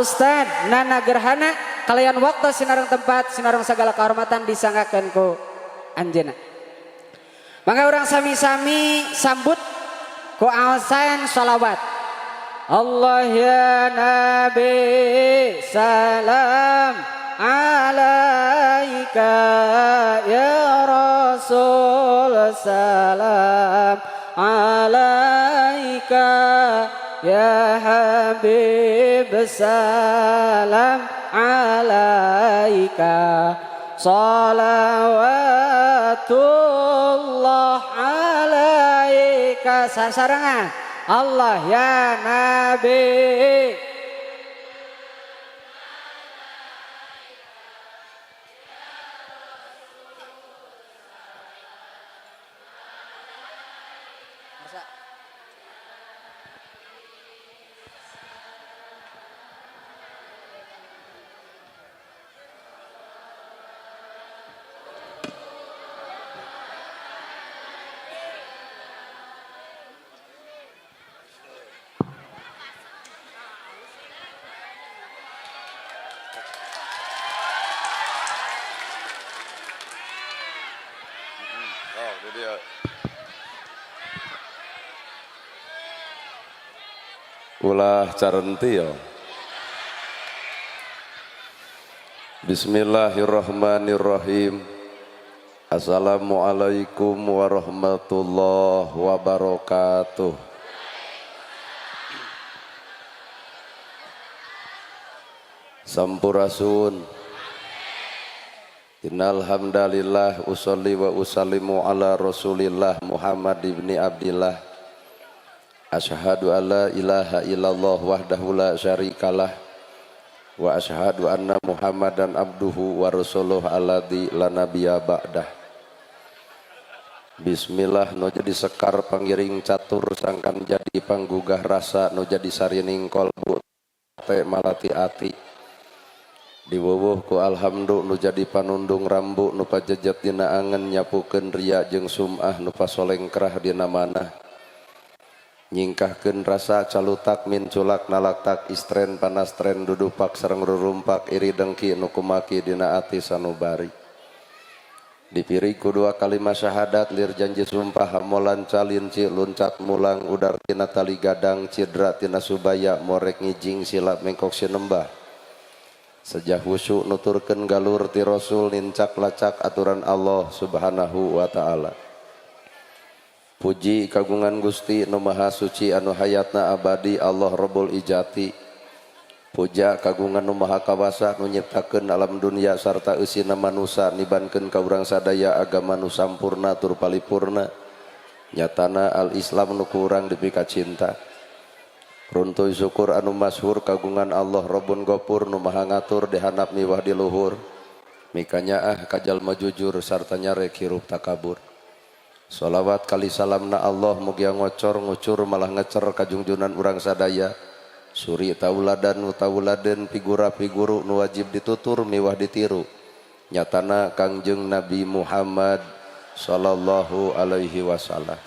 Ustad Nana Gerhana kalayan waktu sinareng tempat sinareng segala kehormatan disanggakeun ku anjeunna. Mangga urang sami-sami sambut ku aosan sholawat. Allah ya Nabi salam alaika ya Rasul salam alaika ya Habib salam alaika salawatullah alaika sasarengan Allah ya Nabi. Ulah carenti ya. Bismillahirrahmanirrahim. Assalamualaikum warahmatullahi wabarakatuh. Sampurasun. Innal hamdalillah usolli wa usallimu ala Rasulillah Muhammad ibni Abdillah. Asyhadu alla ilaha illallah wahdahu la syarikalah wa asyhadu anna Muhammadan abduhu wa rasuluh alladzi la nabiyya ba'dah. Bismillah nu jadi sekar pangiring catur sangkan jadi panggugah rasa nu jadi sarining kolbu te malati ati. Diwuwuh ku alhamdu nu jadi panundung rambu nu pajejet dina angen nyapukeun ria jeung sum'ah nu pasolengkrah dina manah. Nyingkahkeun rasa calutak minculak nalaktak istren panastren dudupak sareng rurumpak iri dengki nu kumaki dina ati sanubari. Dipiri ku dua kalimat syahadat lir janji sumpah hamolan calinci luncat mulang udar tina tali gadang cidra tina subaya morek ngijing silap mengkok sinembah. Sejah husu nuturkeun galur ti Rasul nincak lacak aturan Allah Subhanahu wa taala. Puji kagungan Gusti nu Maha Suci anu hayatna abadi Allah Rabbul Ijati. Puja kagungan nu Maha Kawasa nu nyiptakeun alam dunia sarta eusina manusa nibankeun ka urang sadaya agama nu sampurna tur palipurna. Nyatana al-Islam nu ku urang dipika cinta. Runtuy syukur anu masyhur kagungan Allah Rabbun Gofur nu Maha Ngatur dihandap miwah di luhur. Mikanyaah ka jalma jujur sarta nyarek hirup takabur. Sholawat kali salamna Allah mugia ngocor ngucur malah ngecer kajungjunan urang sadaya. Suri tauladan nu tauladen figura figuru nu wajib ditutur miwah ditiru. Nyatana Kangjeng Nabi Muhammad sallallahu alaihi wasallam.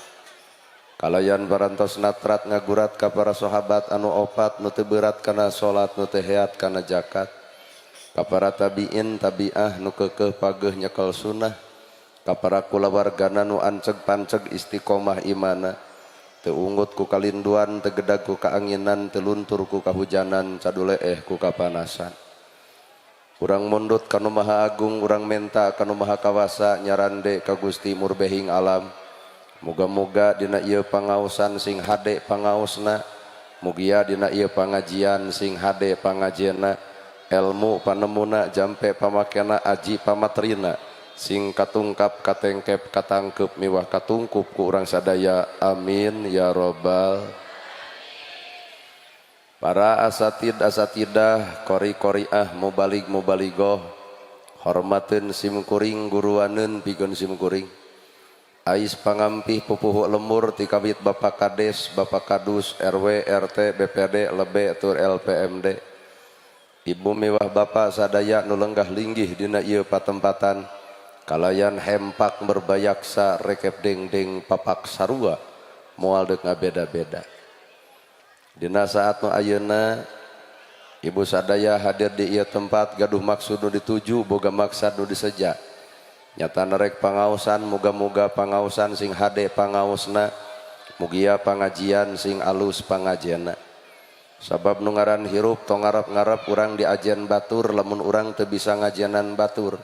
Kalayan parantos natrat ngagurat ka para sahabat anu opat nu teu berat kana salat nu teu heat kana zakat. Ka para tabiin tabiah nu keukeuh pageuh nyekel sunnah. Ka para kulawargana nu anceg panceg istiqomah imana. Teu ungut ku kalinduan, teu gedag ku kaanginan, teu luntur ku kahujanan, caduleeh ku kapanasan. Urang mundut ka nu Maha Agung, urang menta ka nu Maha Kawasa, nyarande ka Gusti Murbehing alam. Muga-muga dina ieu pangaosan sing hade pangaosna, mugia dina ieu pangajian sing hade pangajianna, elmu panemuna jampe pamakena aji pamatrina, sing katungkap katengkep katangkep miwah katungkup ku urang sadaya, amin ya robbal. Para asatid asatidah kori koriah mubalig mubaligoh, hormateun sim kuring guruaneun pikeun sim kuring. Ais pangampih pupuhu lemur ti kawit Bapak Kades, Bapak Kadus, RW, RT, BPD, Lebe, tur LPMD. Ibu miwah bapak sadaya nu lenggah linggih dina ieu patempatan. Kalayan hempak berbayaksa rekep dengdeng papak sarua moal deuk ngabeda-beda. Dina saat nu ayeuna Ibu sadaya hadir di ieu tempat gaduh maksud nu dituju, boga maksad nu diseja. Nyata nerek pangaosan, muga-muga pangaosan sing hade pangaosna, mugia pangajian sing alus pangajianna. Sabab nu ngaran hirup tong ngarep-ngarep urang diajen batur lamun urang teu bisa ngajenan batur.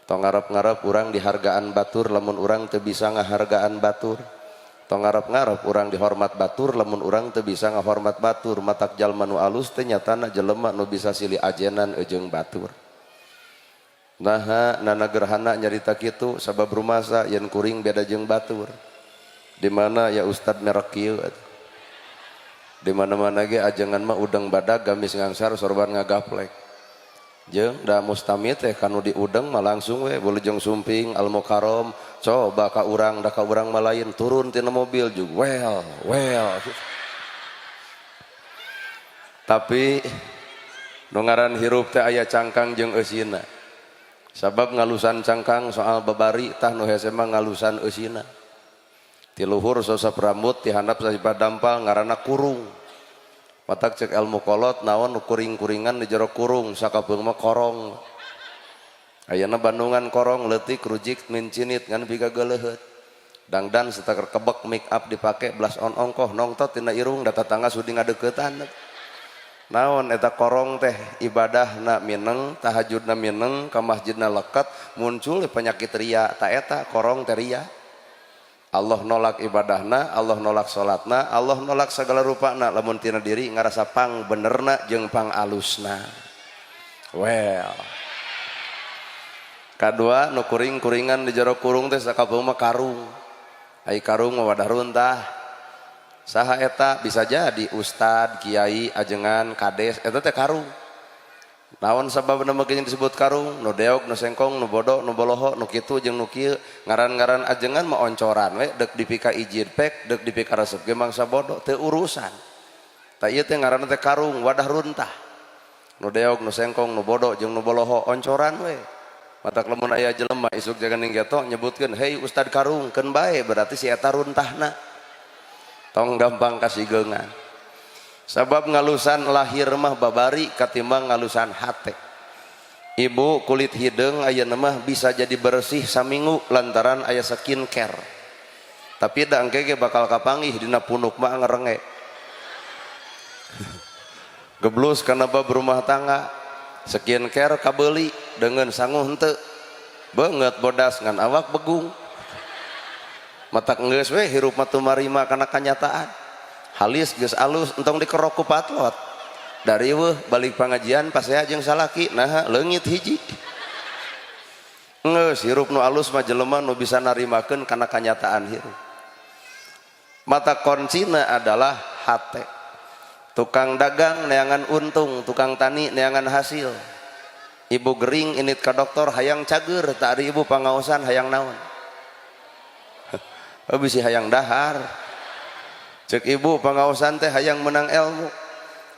Tong ngarep-ngarep urang dihargaan batur lamun urang teu bisa ngahargaan batur. Tong ngarep-ngarep urang dihormat batur lamun urang teu bisa ngahormat batur. Matak jalma nu alus teh nyatana jelema nu bisa silih ajenan jeung batur. Naha nana gerhana nyarita kitu sabab rumasa yen kuring beda jeung batur. Di mana ya ustad merek kieu atuh. Di mana-mana ge ajengan mah udeng badag gamis ngangsar sorban ngagaplek. Jeung da mustamid teh kanu diudeng mah langsung we wilujeng sumping al mukarram coba ka urang da ka urang mah lain turun tina mobil juga well. Tapi nu ngaran hirup teh aya cangkang jeung eusina. Sabab ngalusan cangkang soal babari tah nu hese mah ngalusan eusina. Ti luhur sosep rambut ti handap sasipat dampal ngaranna kurung. Matak cek ilmu kolot naon nu kuring-kuringan di jero kurung sakapeung mah korong. Ayeuna Bandungan korong leutik rujik mincinit ngan biga geuleuheut. Dangdan setaker kebek make up dipake blush on ongkoh nongtot tina irung da tatangga sudi ngadeuketan. Naon eta korong teh ibadahna mineng, tahajudna mineng, ka masjidna leket, muncul penyakit ria, ta eta korong teh ria. Allah nolak ibadahna, Allah nolak salatna, Allah nolak segala rupana lamun tina diri ngarasa pang benerna jeung pang alusna. Well. Kadua nu kuring-kuringan di jero kurung teh sakapeung mah karung. Ai karung mah wadah runtah. Saha eta bisa jadi ustad, kiai, ajengan, kades eta teh karung. Naon sababna make disebut karung? Nu deog, nu sengkong, nu bodo, nu boloho, nu kitu jeung nu kieu. Ngaran-ngaran ajengan mah oncoran we, deuk dipika ijid pek, deuk dipika resep ge mangsa bodo, teu urusan. Tah ieu teh ngaranna teh karung, wadah runtah. Nu deog, nu sengkong, nu bodo jeung nu boloho oncoran we. Matak lamun aya jelema isuk jaga ning geto nyebutkeun, "Hei ustad karung," keun bae berarti si eta runtahna. Tong gampang kasigeungan. Sabab ngalusan lahir mah babari katimbang ngalusan hate. Ibu kulit hideung ayeuna mah bisa jadi bersih saminggu lantaran aya skincare. Tapi da engke ge bakal kapanggih dina punuk mah ngerenge. Geblus kana bab rumah tangga, skincare kabeuli dengan sangu henteu. Beungeut bodas ngan awak begung. Matak geus we hirup mah tumarima kana kanyataan. Halis geus alus entong dikerok ku patlot. Dari weuh balik pangajian pasea jeung salaki naha leungit hiji. Geus hirup nu alus mah jelema nu bisa narimakeun kana kanyataan hirup. Mata kuncina adalah hate. Tukang dagang neangan untung, tukang tani neangan hasil. Ibu gering init ka dokter hayang cager, tak ari ibu pangaosan hayang naon. Oh, bisi hayang dahar. Cek ibu pangaosan teh hayang menang ilmu.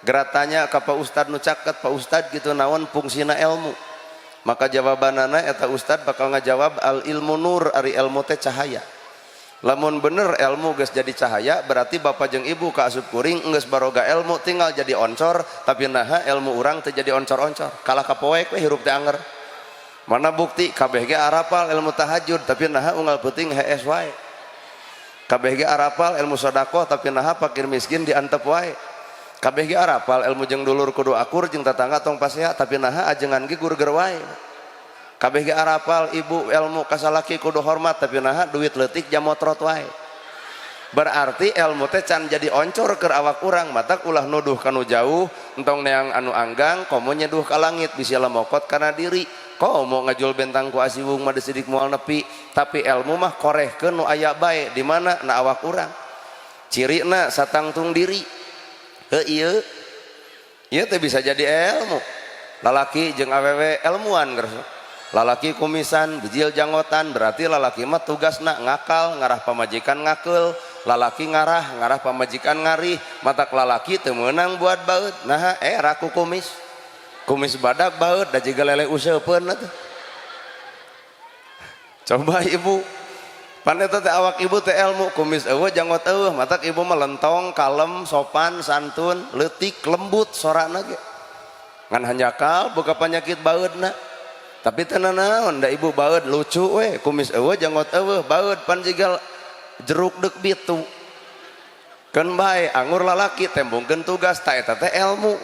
Geratanya ka Pak Ustad nu caket, Pak Ustad gitu naon fungsina ilmu. Maka jawabanana eta Ustad bakal ngajawab al ilmu nur, ari ilmu teh cahaya. Lamun bener ilmu geus jadi cahaya berarti bapak jeung ibu ka asup kuring geus baroga ilmu tinggal jadi oncor, tapi naha ilmu urang teu jadi oncor-oncor. Kalah ka poek we hirup teh anger. Mana bukti kabeh ge arapal ilmu tahajud tapi naha unggal peuting hees wae. Kabeh ge arapal ilmu sedekah tapi naha fakir miskin diantep wae. Kabeh ge arapal ilmu jeung dulur kudu akur jeung tetangga tong pasea tapi naha ajengan ge gurger wae. Kabeh ge arapal ibu ilmu kasalaki kudu hormat tapi naha duit leutik jamotrot wae. Berarti ilmu teh can jadi oncor keur awak urang, matak ulah nuduh kanu jauh entong neang anu anggang komo nyeduh ka langit bisi lamokot kana diri. Komo ngajul bentang ku asiwung mah disidik moal nepi, tapi ilmu mah korehkeun nu aya bae di mana na awak urang. Cirina satangtung diri. Heuh ieu. Ieu teh bisa jadi ilmu. Lalaki jeung awewe ilmuan geus. Lalaki kumisan, bijil janggotan, berarti lalaki mah tugasna ngakal, ngarah pamajikan ngakeul, lalaki ngarah, ngarah pamajikan ngarih, matak lalaki teu meunang buat baeud. Naha era ku kumis. Kumis badak baeud da jiga lele useupeun atuh. Coba ibu, pan eta teh awak ibu teh ilmu, kumis eueuh janggot eueuh, matak ibu mah lentong, kalem, sopan, santun, leutik, lembut sorana ge. Ngan hanjakal boga penyakit baeudna. Tapi teu nanaon da ibu baeud lucu we, kumis eueuh janggot eueuh, baeud pan jiga jeruk deuk bitu. Keun bae anggur lalaki tembongkeun tugas ta eta teh ilmu.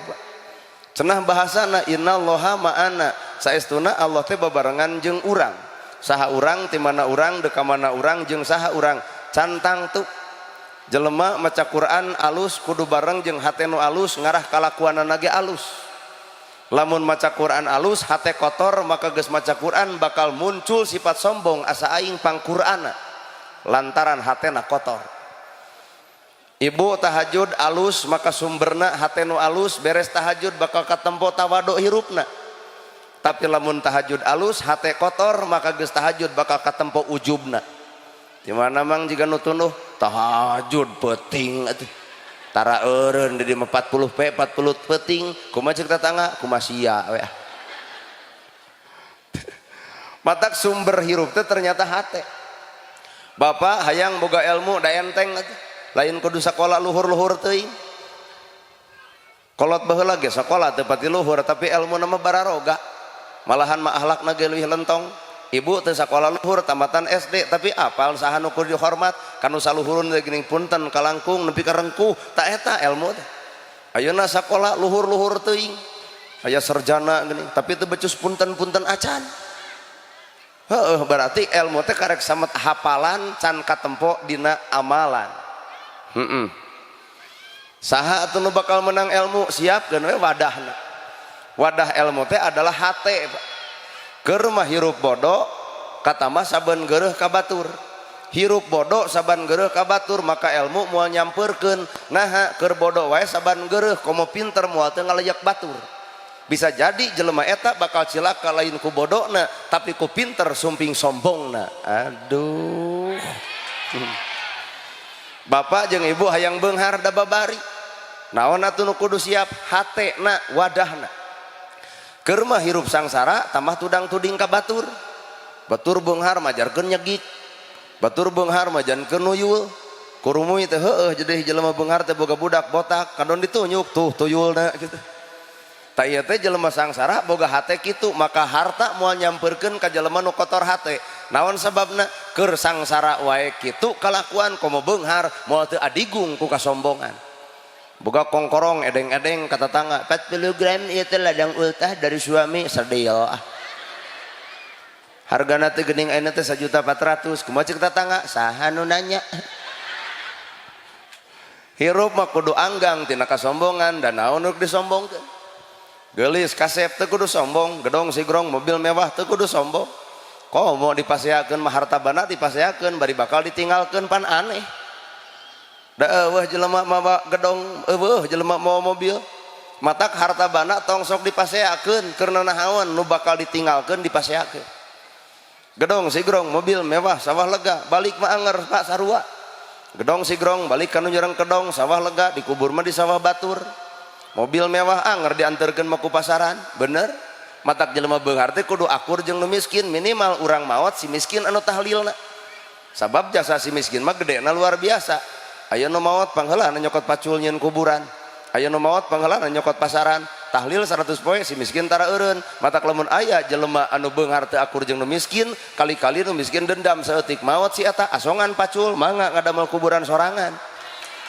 Cenah bahasana innallaha ma'ana, saestuna Allah teh babarengan jeung urang. Saha urang, ti mana urang, deuk ka mana urang, jeung saha urang. Cantang tuh jelema maca Quran alus kudu bareng jeung hate nu alus ngarah kalakuanana ge alus. Lamun maca Quran alus hate kotor maka geus maca Quran bakal muncul sifat sombong asa aing pangqur'ana lantaran hatena kotor. Ibu tahajud alus maka sumberna hate nu alus, beres tahajud bakal katempo tawadu hirupna. Tapi lamun tahajud alus hate kotor maka geus tahajud bakal katempo ujubna. Di mana mang jiga nu tunduh tahajud peuting atuh. Tara eureun di 40 p 40 peuting kumaha ceuk tetangga kumaha sia we. Matak sumber hirup teh ternyata hate. Bapak hayang boga ilmu da enteng atuh. Lain kudu sakola luhur-luhur teuing. Kolot baheula ge sakola teu pati luhur tapi ilmu mah bararoga. Malahan mah akhlakna ge leuwih lentong. Ibu teu sakola luhur tamatan SD tapi apal saha nu kudu dihormat kanu saluhurun teh geuning punten kalangkung nepi ka rengkuh ta eta ilmu teh. Ayeuna sakola luhur-luhur teuing. Aya sarjana geuning tapi teu becus punten-punten acan. Heueuh berarti ilmu teh karek samet hafalan can katempo dina amalan. Saha atuh nu bakal menang ilmu siapkeun we wadahna. Wadah ilmu teh adalah hate, Pak. Keur mah hirup bodoh kata mah saban geureuh ka batur. Hirup bodoh saban geureuh ka batur maka ilmu moal nyampeurkeun. Naha keur bodoh wae saban geureuh komo pinter moal teu ngaleyak batur. Bisa jadi jelema eta bakal cilaka lain ku bodona tapi ku pinter sumping sombongna. Aduh. Bapak jeung ibu hayang beunghar da babari. Naon atuh nu kudu siap? Hatena wadahna. Keur mah hirup sangsara tambah tudang tuding ka batur. Batur beunghar majarkeun nyegik. Batur beunghar majankeun nuyul. Kurumuy teh heueuh jadi jelema beunghar teh boga budak botak kadon ditunjuk tuh tuyulna gitu. Ta ieu teh jelema sangsara boga hate kitu maka harta moal nyampeurkeun ka jelema nu kotor hate. Naon sababna? Keur sangsara wae kitu kalakuan komo beunghar moal teu adigung ku kasombongan. Boga kongkorong edeng-edeng ka tetangga 40 gram ieu teh ladang ultah dari suami sedih ah. Hargana teh geuning ayeuna teh 1.400.000 kumaha ceuk tetangga saha nu nanya. Hirup mah kudu anggang tina kasombongan dan naon nu disombongkeun. Geulis kasep teu kudu sombong, gedong sigrong mobil mewah teu kudu sombong. Komo dipaseakeun mah harta banda dipaseakeun bari bakal ditinggalkeun pan aneh. Da eueuh jelema mawa gedong, eueuh jelema mawa mobil. Matak harta banda tong sok dipaseakeun keur nanahaon nu bakal ditinggalkeun dipaseakeun. Gedong sigrong mobil mewah sawah lega balik mah anger Pak sarua. Gedong sigrong balik kanu nyerang kedong sawah lega dikubur mah di sawah batur. Mobil mewah anger diantarkeun mah ku pasaran, bener? Matak jelema beunghar teh kudu akur jeung nu miskin, minimal urang maot si miskin anu tahlilna. Sabab jasa si miskin mah gedena luar biasa. Aya nu maot pangheulana nyokot pacul nyieun kuburan. Aya nu maot pangheulana nyokot pasaran. Tahlil 100 poe si miskin tara eureun. Matak lamun aya jelema anu beunghar teu akur jeung nu miskin, kali-kali nu miskin dendam saeutik maot si eta asongan pacul mangga ngadamel kuburan sorangan.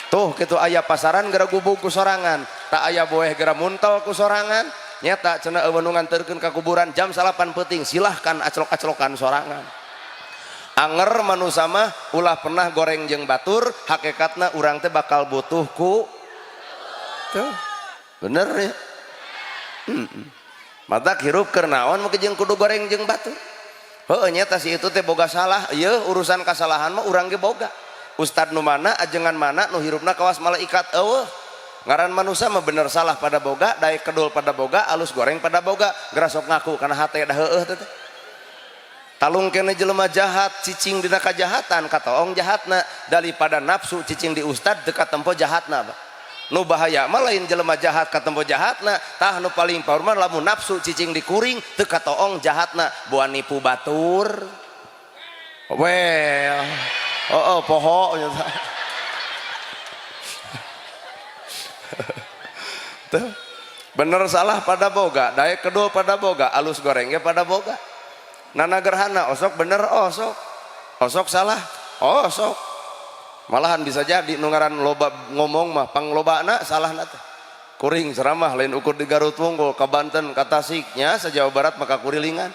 Tuh kitu aya pasaran geura gubug ku sorangan, tak aya boeh geura muntel ku sorangan. Nyata cenah eueuh nu nganterkeun ka kuburan jam 9 peuting silahkan aclok-aclokan sorangan. Anger manusa mah ulah pernah goreng jeung batur, hakikatna urang teh bakal butuh ku tuh. Bener ya? Matak hirup keur naon make jeung kudu goreng jeung batur. Heueuh nyata si itu teh boga salah, ieu urusan kasalahan mah urang ge boga. Ustad nu mana ajengan mana nu hirupna kawas malaikat eueuh. Ngaran manusia mah bener salah pada boga, daek kedul pada boga, alus goreng pada boga, gerasok ngaku kana hate dah heueuh teh. Talung kene jelema jahat cicing dina kajahatan katoong jahatna daripada nafsu cicing di ustad dekat tempo jahatna Pak. Nu bahaya mah lain jelema jahat katempo jahatna, tah nu paling power mah lamun nafsu cicing di kuring teu katoong jahatna, boa nipu batur. Well, oh, oh poho tuh. Bener salah pada boga, daek kedua pada boga, alus gorengnya pada boga. Nana gerhana osok bener osok, osok salah osok. Malahan bisa jadi nu ngaran loba ngomong mah panglobana salah teh. Kuring ceramah lain ukur di Garut wungkul, ke Banten, ke Tasiknya, se-Jawa Barat maka kurilingan.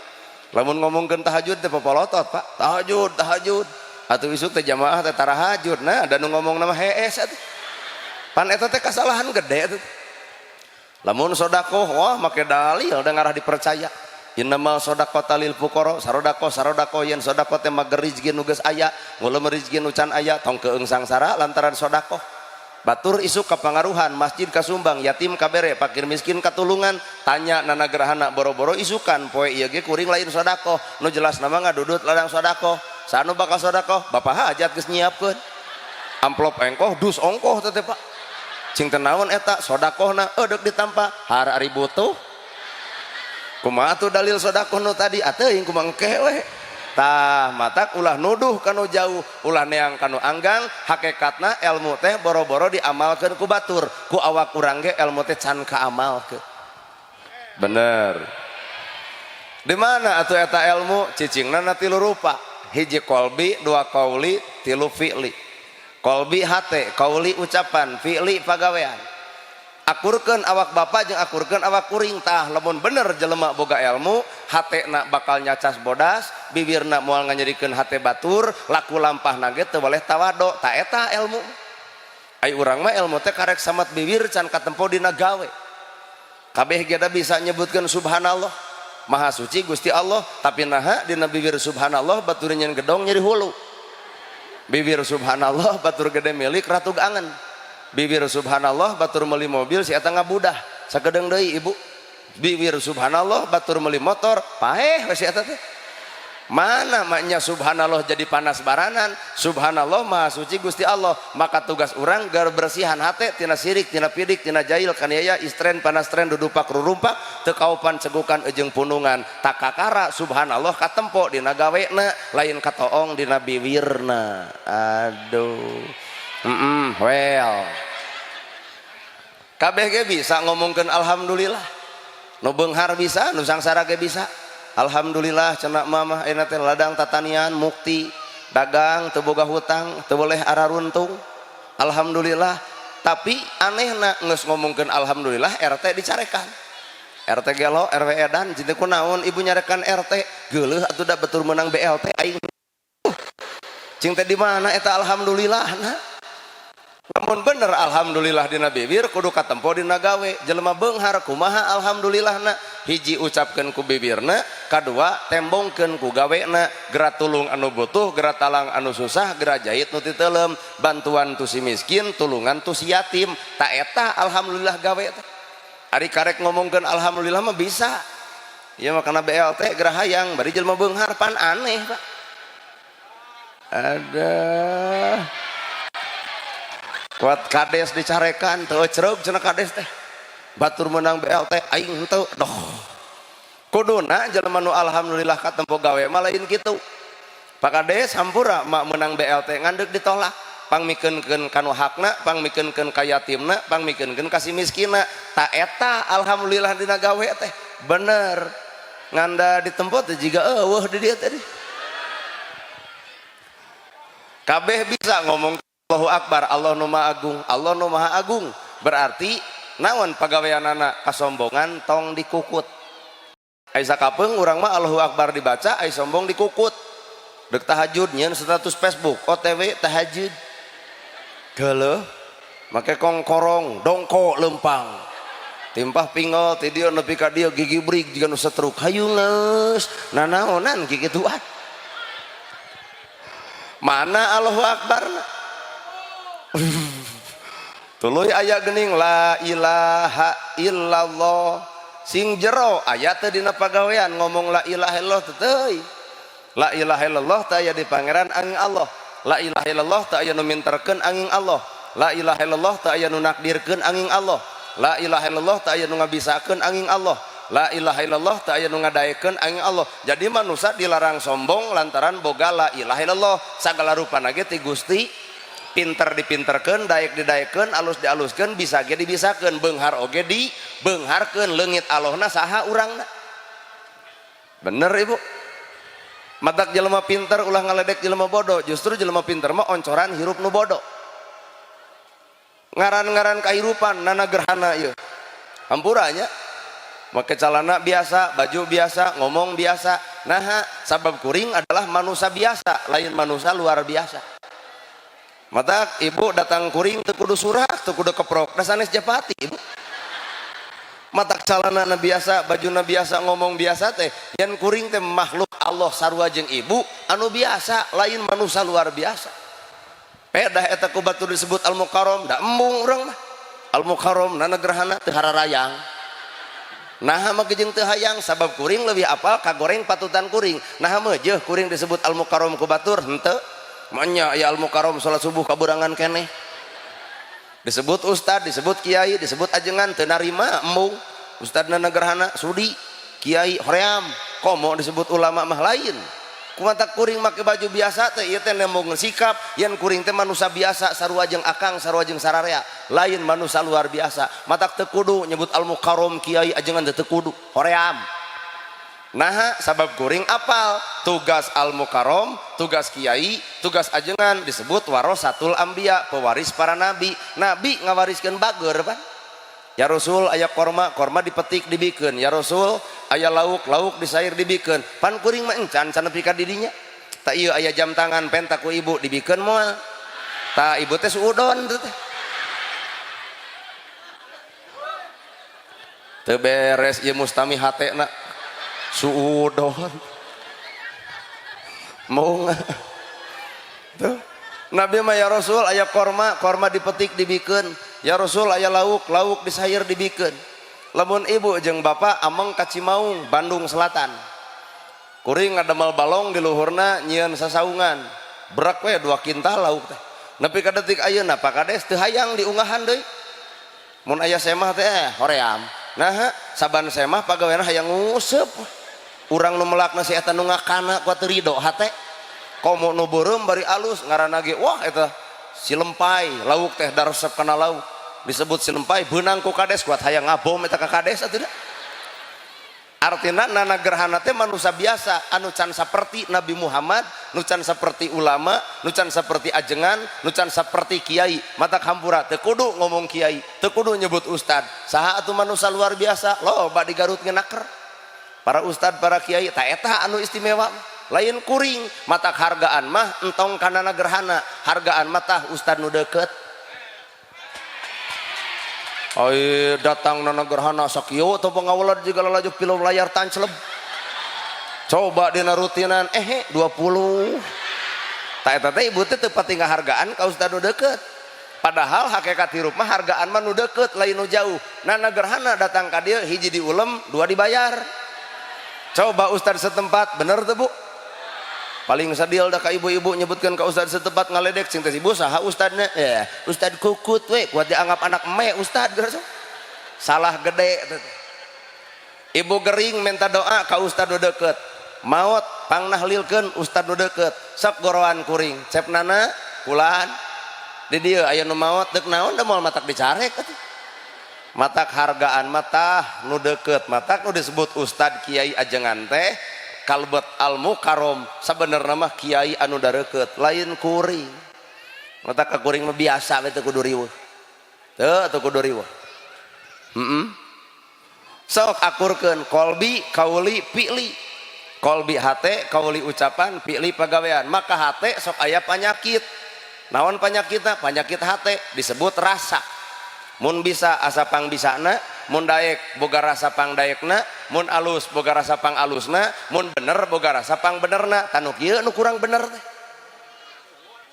Lamun ngomongkeun tahajud teh popolotot, Pak. Tahajud, tahajud. Atuh isuk teh jamaah teh tarahajud. Nah, da nu ngomong nama hees atuh. Pan eta teh kasalahan gede atuh. Lamun sodakoh, wah, make dalil da ngarah dipercaya. Innamal sodaqota lil fuqara, sarodako sarodako, yen sodako teh mager rizki nu geus aya, ngulem rizki nu can aya, tong keung sangsara lantaran sodakoh. Batur isuk kapangaruhan, masjid kasumbang, yatim kabere, fakir miskin katulungan, tanya nana gerhana boro-boro isukan poe ieu ge kuring lain sodakoh. Nu jelas nama ngadudut ladang sodakoh. Sanu bakal sodakoh? Bapak hajat geus nyiapkeun. Amplop engkoh, dus ongkoh teh, Pak. Cing teh naon eta sodakohna, eudek ditampa har ari butuh. Kumaha tuh dalil sodakoh nu tadi? Ateuing kumaha engke we. Tah, matak ulah nuduh kanu jauh, ulah neang kanu anggang. Hakikatna ilmu teh boro-boro diamalkeun ku batur, ku awak urang ge ilmu teh can kaamalkeun. Bener di mana atuh eta ilmu? Cicingna na tilu rupa: hiji kolbi, dua kauli, tilu fi'li. Kolbi hate, kauli ucapan, fi'li pagawean. Akurkeun awak bapak jeung akurkeun awak kuring. Tah, lamun bener jelema boga ilmu, hatena bakal nyacas bodas, bibirna moal nganyerikeun hate batur, laku lampahna ge teu boleh tawado. Ta eta ilmu. Ai urang mah ilmu teh karek samat bibir, can katempo dina gawe. Kabeh ge bisa nyebutkeun subhanallah, maha suci Gusti Allah, tapi naha dina bibir subhanallah, batur nyen gedong nyeri hulu. Bibir subhanallah, batur gede milik ratu angen. Bibir subhanallah, batur meuli mobil, si eta ngabudah sakedeung deui ibu. Bibir subhanallah, batur meuli motor, paeh we si eta teh. Mana maknya subhanallah jadi panas baranan? Subhanallah, maha suci Gusti Allah. Maka tugas orang gar bersihan hate tina sirik, tina pidik, tina jahil, kaniaya, istren, panas tren, dudupak, rurumpak, teu kaupan cegukan ejeng punungan. Takakara subhanallah katempo dina gawena, lain katoong dina bibirna. Aduh, well, kabeh ge bisa ngomongkeun alhamdulillah. Nu beunghar bisa, nu sangsara ge bisa. Alhamdulillah cenah mama, ayeuna teh ladang tatanian mukti, dagang teu boga hutang, teu boleh araruntung. Alhamdulillah. Tapi anehna geus ngomongkeun alhamdulillah, RT dicarekan. RT gelo, RW edan, cinta kunaon ibu nyarekan RT? Geuleuh atuh, da betul menang BLT aing. Cing teh di mana eta alhamdulillah? Nah, lamun bener alhamdulillah dina bibir, kudu katempo dina gawe. Jelema beunghar kumaha alhamdulillahna? Hiji, ucapkeun ku bibirna, kadua, tembongkeun ku gawena. Geura tulung anu butuh, geura talang anu susah, geura jahit nu titelem, bantuan tu si miskin, tulungan tu si yatim. Ta eta alhamdulillah gawe teh. Ari karek ngomongkeun alhamdulillah mah bisa ya, makana BLT geura hayang bari jelema beunghar, pan aneh, Pak. Ada kuat kades dicarekan, teu cerug cenah kades teh, batur menang BLT aing henteu. Doh, kuduna jelema nu alhamdulillah katempo gawe mah lain kitu. Pak Kades, hampura, mak menang BLT ngandeuk ditolak. Pangmikeunkeun kanu hakna, pangmikeunkeun ka yatimna, pangmikeunkeun ka si miskina. Ta eta alhamdulillah dina gawe teh bener. Nganda ditempo teh jiga eueuh di dieu tadi. Kabeh bisa ngomong Allahu Akbar, Allah nu Maha Agung, Allah nu Maha Agung. Berarti naon pagaweanana? Kasombongan tong dikukut. Ai sakapeung urang mah Allahu Akbar dibaca, ai sombong dikukut. Dek tahajud nyeun status Facebook, OTW tahajud. Geuleuh, make kongkorong, dongko lempang. Timpah pingol ti dieu nepi ka dieu, gigi brig jiga nu setruk. Hayu geus, nanaonan kikituan. Mana Allahu Akbar? Tuluy aya gening la ilaha illallah, sing jero aya teu dina pagawean ngomong la ilaha illallah teu? La ilaha illallah teu aya di pangeran angin Allah. La ilaha illallah teu aya nu minterkeun angin Allah. La ilaha illallah teu aya nu nakdirkeun angin Allah. La ilaha illallah teu aya nu ngabisakeun angin Allah. La ilaha illallah teu aya nu ngadaekeun angin Allah. Jadi manusia dilarang sombong lantaran boga la ilaha illallah. Sagala rupana ge ti Gusti. Pinter dipinterkeun, daek didaekeun, alus dialuskeun, bisa ge dibisakeun, beunghar oge di beungharkeun, leungit alohna saha urangna. Bener ibu? Matak jelema pinter ulah ngaledek jelema bodoh, justru jelema pinter mah oncoran hirup nu bodoh. Ngaran-ngaran kahirupan nana gerhana ieu. Hampura nya. Make calana biasa, baju biasa, ngomong biasa. Nah, sabab kuring adalah manusia biasa, lain manusia luar biasa. Matak ibu datang kuring teu kudu surah, teu kudu keprok, da sanes japati ibu. Matak calana na biasa, bajuna biasa, ngomong biasa teh, yan kuring teh makhluk Allah sarua jeung ibu anu biasa, lain manusia luar biasa. Pedah eta ku batur disebut al mukarrom, da embung urang mah. Al mukarrom nana gerhana teu hararayang. Nah mah jeung teu hayang sabab kuring leuwih apal kagoreng patutan kuring. Nah mah jeuh kuring disebut al mukarrom ku batur henteu. Manya aya al mukarrom salat subuh kaburangan keneh. Disebut ustad, disebut kiai, disebut ajengan teu narima embung. Ustad nana gerhana sudi, kiai hoream, komo disebut ulama mah lain. Kumaha kuring make baju biasa teh ieu teh nembong sikap yen kuring teh manusia biasa sarua jeung akang sarua jeung sararea, lain manusia luar biasa. Matak teu kudu nyebut al mukarrom kiai ajengan teu kudu hoream. Nah, sabab kuring apal tugas al mukarrom, tugas kiai, tugas ajengan disebut warasatul anbiya, pewaris para nabi. Nabi ngawariskeun bager pan. Ya Rasul aya korma, korma dipetik dibikeun. Ya Rasul aya lauk, lauk disair dibikeun. Pan kuring mah encan can nepi ka didinya. Tak ieu aya jam tangan penta ku ibu dibikeun moal. Ta ibu teh suudon teh. Teu beres ieu mustami hatena. Suudon. Mau tuh. Nabi mah ya Rasul aya korma, korma dipetik dibikeun. Ya Rasul aya lauk, lauk disair dibikeun. Lamun ibu jeung bapak ameng ka Cimaung, Bandung Selatan. Kuring ngadamel balong di luhurna nyieun sasaungan. Berak we 2 kintal lauk teh. Nepi ka detik ayeuna Pak Kades teu hayang diunggahan deui. Mun aya semah teh hoream. Nah, saban semah pagaweana hayang nguseup. Urang nu melakna si eta nu ngakana kuat teu rido hate. Komo nu beureum bari alus ngaranna ge wah eta si lempai lauk teh daresep kana lauk. Disebut si lempai beunang ku kades kuat hayang ngabom eta ka kades atuh da. Artina nana gerhana teh manusia biasa anu can saperti Nabi Muhammad, nu can saperti ulama, nu can saperti ajengan, nu can saperti kiai. Matak hampura teu kudu ngomong kiai, teu kudu nyebut ustad. Saha atuh manusia luar biasa? Loba di Garut ngenaker. Para ustad, para kiai ta eta anu istimewa. Lain kuring, matak hargaan mah entong kana gerhana, hargaan mah tah ustad nu deukeut. Ai datang nana gerhana sakieu teu pangawalad jiga lalajo film layar tancleb. Coba dina rutinan 20. Ta eta teh ibu teh teu pati ngahargaan ka ustad nu deukeut. Padahal hakikat hirup mah hargaan mah nu deukeut lain nu jauh. Nana gerhana datang ka dieu hiji diulem, dua dibayar. Coba ustad setempat, bener teu Bu? Paling sadil dah ka ibu-ibu nyebutkan ka ustad setempat ngaledek cing teh ibu saha ustadna? Ya, ustad kukut we, kuat dianggap anak me ustad geus. Salah gede teh. Ibu gering minta doa ka ustad nu deukeut. Maot pangnahlilkeun ustad nu deukeut. Sok goroan kuring, cepnana kulan. Di dieu aya nu maot deuk naon da moal matak dicarek atuh. Matak hargaan matah nu deukeut, matak nu disebut ustad kiai ajengan teh kalbet al mukarrom sabenerna mah kiai anu dareukeut lain kuring. Matak ka kuring mah biasa we teu kudu riweuh. Teu kudu riweuh. Heeh. Sok akurkeun kolbi kauli fi'li. Kolbi hate, kauli ucapan, fi'li pagawean. Maka hate sok aya panyakit. Naon panyakitna? Panyakit hate disebut rasa. Mun bisa asa pang bisana, mun daek boga rasa pang daekna, mun alus boga rasa pang alusna, mun bener boga rasa pang benerna. Tanu kieu nu kurang bener teh.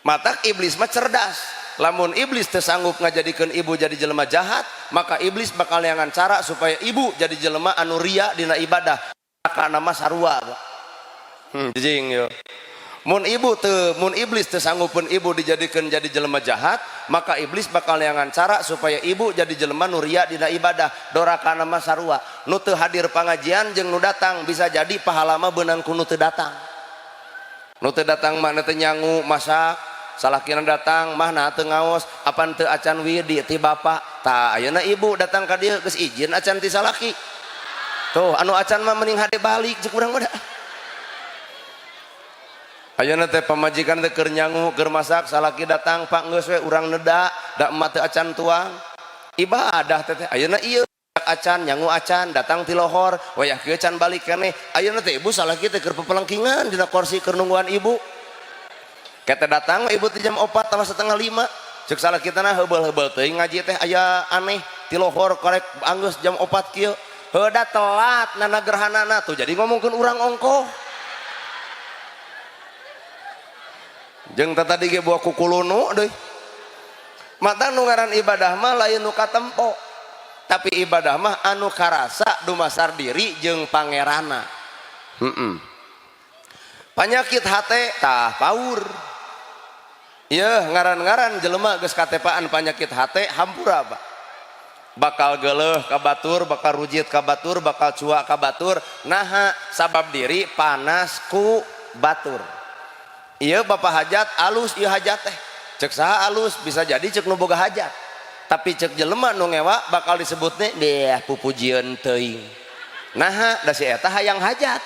Matak iblis mah cerdas. Lamun iblis teu sanggup ngajadikeun ibu jadi jelema jahat, maka iblis bakal neangan cara supaya ibu jadi jelema anu ria dina ibadah. Maka nama sarua, Pak. Jijing yo. Mun ibu teu, mun iblis teu sanggupun ibu dijadikeun jadi jelema jahat, maka iblis bakal neangan cara supaya ibu jadi jelema nu ria dina ibadah. Dorakana mah sarua. Nu teu hadir pangajian jeung nu datang bisa jadi pahala mah beunang ku nu teu datang. Nu teu datang mah teu nyangu masak, Salakina datang mah nah teu ngaos, apan teu acan widi ti bapak. Tah, ayeuna ibu datang ka dieu geus izin acan ti salaki. Tuh, anu acan mah mending hade balik cek urang mah da. Ayeuna teh pamajikan teh keur nyangu, keur masak, salaki datang, "Pak, geus we urang neda, da emak teu acan tuang." Ibadah teh teh. Ayeuna ieu acan nyangu acan datang ti lohor, wayah kieu can balik keneh. Ayeuna teh ibu salaki teh keur pepelengkingan dina kursi keur nungguan ibu. Kete datang ibu teh jam 4 tambah setengah 5. Cek salaki teh nah heubeul-heubeul teuing ngaji teh aya aneh ti lohor korek anggeus jam 4 kieu. Heuda telat nana gerhanana tuh jadi ngomongkeun urang ongkoh. Jeung teh tadi ge buah kukulunu deui. Mata nu ngaran ibadah mah lain nu katempo, tapi ibadah mah anu karasa dumasar diri jeung pangerana. Panyakit hate tah paur. Ieu ngaran-ngaran jelema geus katepaan panyakit hate hampura, Pak. Bakal geuleuh ka batur, bakal rujit ka batur, bakal cuak ka batur. Naha sabab diri panas ku batur. Ieu bapak hajat alus, ieu hajat teh. Cek saha alus, bisa jadi cek nu boga hajat. Tapi cek jelema nu ngewa bakal disebutnya deh pupujieun teuing. Naha da si eta hayang hajat.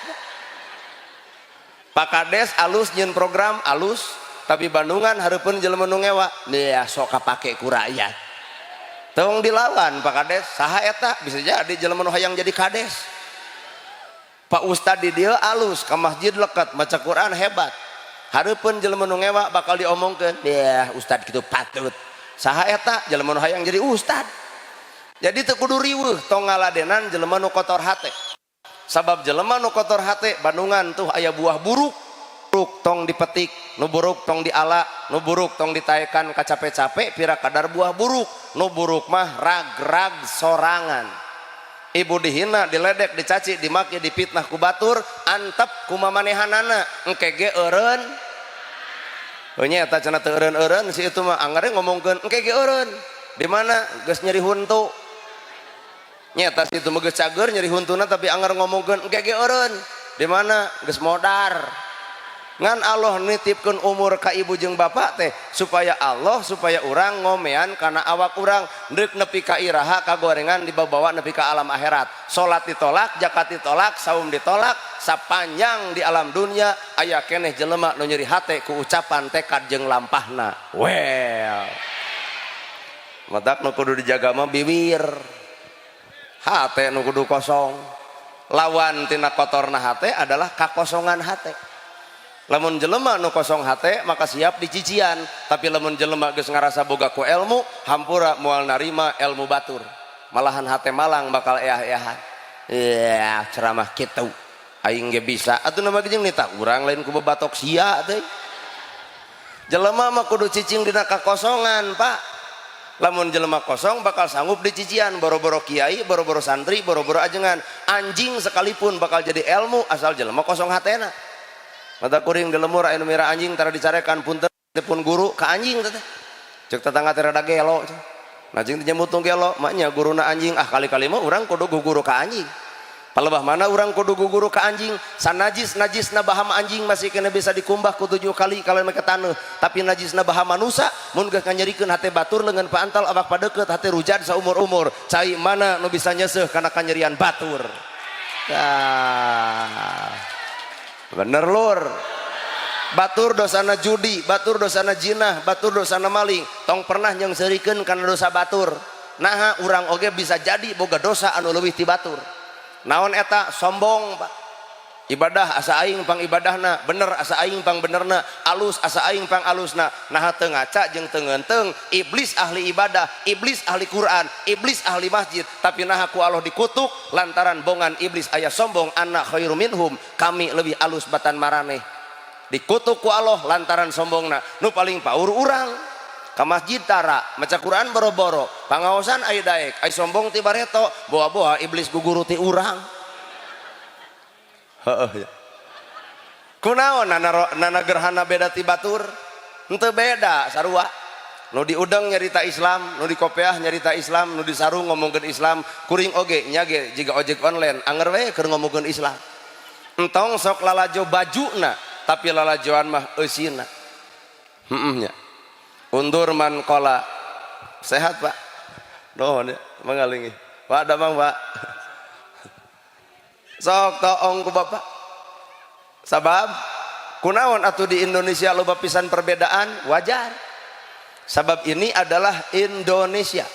Pak Kades alus nyieun program alus, tapi Bandungan hareupeun jelema nu ngewa, deh sok kapake ku rakyat. Tong dilawan Pak Kades, saha eta bisa jadi jelema nu hayang jadi kades. Pak Ustad di dieu alus, ka masjid lekat, maca Quran hebat. Hareupeun jelema nu ngewa bakal diomongkeun, deh ustad kitu patut. Saha eta jelema nu hayang jadi ustad. Jadi teu kudu riweuh tong ngaladenan jelema nu kotor hate. Sabab jelema nu kotor hate Bandungan tuh aya buah buruk. Buruk tong dipetik, nu buruk tong diala, nu buruk tong ditaekan kacape-cape pira kadar buah buruk. Nu buruk mah rag-rag sorangan. Ibu dihina, diledek, dicaci, dimaki, dipitnah ku batur, antep ku mamanehanana, engke ge eureun. Heuh nya eta cenah teu eureun-eureun si itu mah anggar ngomongkeun engke ge eureun. Di mana geus nyeri huntu. Nya eta si itu mah geus cager nyeri huntuna tapi anggar ngomongkeun engke ge eureun. Di mana geus modar. Ngan Allah nitipkeun umur ka ibu jeung bapak teh supaya Allah supaya urang ngomean kana awak urang deuk nepi ka iraha kagorengan dibawa nepi ka alam akhirat. Salat ditolak, zakat ditolak, saum ditolak, sapanjang di alam dunia aya keneh jelema nu nyeri hate ku ucapan tekad jeung lampahna. Well. Matak nu kudu dijaga mah bibir. Hate nu kudu kosong. Lawan tina kotorna hate adalah kakosongan hate. Lamun jelema nu kosong hate maka siap dicician, tapi lamun jelema geus ngarasa boga ku ilmu, hampura moal narima ilmu batur. Malahan hate malang bakal eah-eahan. Ya, ceramah kitu. Aing ge bisa. Atuh nama jeung nita urang lain ku bebatok sia teh. Jelema mah kudu cicing dina kakosongan, Pak. Lamun jelema kosong bakal sanggup dicician, boro-boro kiai, boro-boro santri, boro-boro ajengan. Anjing sekalipun bakal jadi ilmu asal jelema kosong hatena. Mata kuring di lemur aya nu mira anjing tara dicarekan punten pun guru ka anjing teh. Cek tetangga teh rada gelo. Nah anjing teh nyebut gelo, maknya guruna anjing, ah kali-kali mah urang kudu guru ka anjing. Palebah mana urang kudu guru ka anjing, sanajis najisna baham anjing masih kena bisa dikumbah ku 7 kali kalau make taneuh, tapi najisna baham manusa mun geus nganyerikeun hate batur leungeun paantal awak padeukeut hate rujad saumur-umur, cai mana nu bisa nyeuseuh kana kanyerian batur. Tah. Bener lur. Batur dosana judi, batur dosana jinah, batur dosana maling. Tong pernah nyengseurikeun kana dosa batur. Naha urang oge bisa jadi boga dosa anu leuwih ti batur. Naon eta? Sombong, Pak. Ibadah asa aing pang ibadahna, bener asa aing pang benerna, alus asa aing pang alusna. Naha teu ngaca jeung teu ngeunteung, iblis ahli ibadah, iblis ahli Quran, iblis ahli masjid, tapi naha ku Allah dikutuk lantaran bongan iblis aya sombong, anak khairu minhum, kami lebih alus batan maraneh. Dikutuk ku Allah lantaran sombongna. Nu paling paur urang. Ka masjid tara, maca Quran boro-boro, pangaosan aya daek, aya sombong ti bareto, boa-boa iblis guguru ti urang. Heeh ya. Kunaon nana gerhana beda ti batur? Henteu beda sarua. Nu diudeng nyarita Islam, nu dikopeah nyarita Islam, nu disarung ngomongkeun Islam, kuring oge nya ge jiga ojek online, anger we keur ngomongkeun Islam. Entong sok lalajo bajuna, tapi lalajoan mah eusina. Heeh nya. Undur man qala. Sehat, Pak? Nuhun ya, mangalingi. Pak damang, Pak. Sok toong ku Bapak. Sabab kunaon atuh di Indonesia loba pisan perbedaan? Wajar. Sabab ini adalah Indonesia.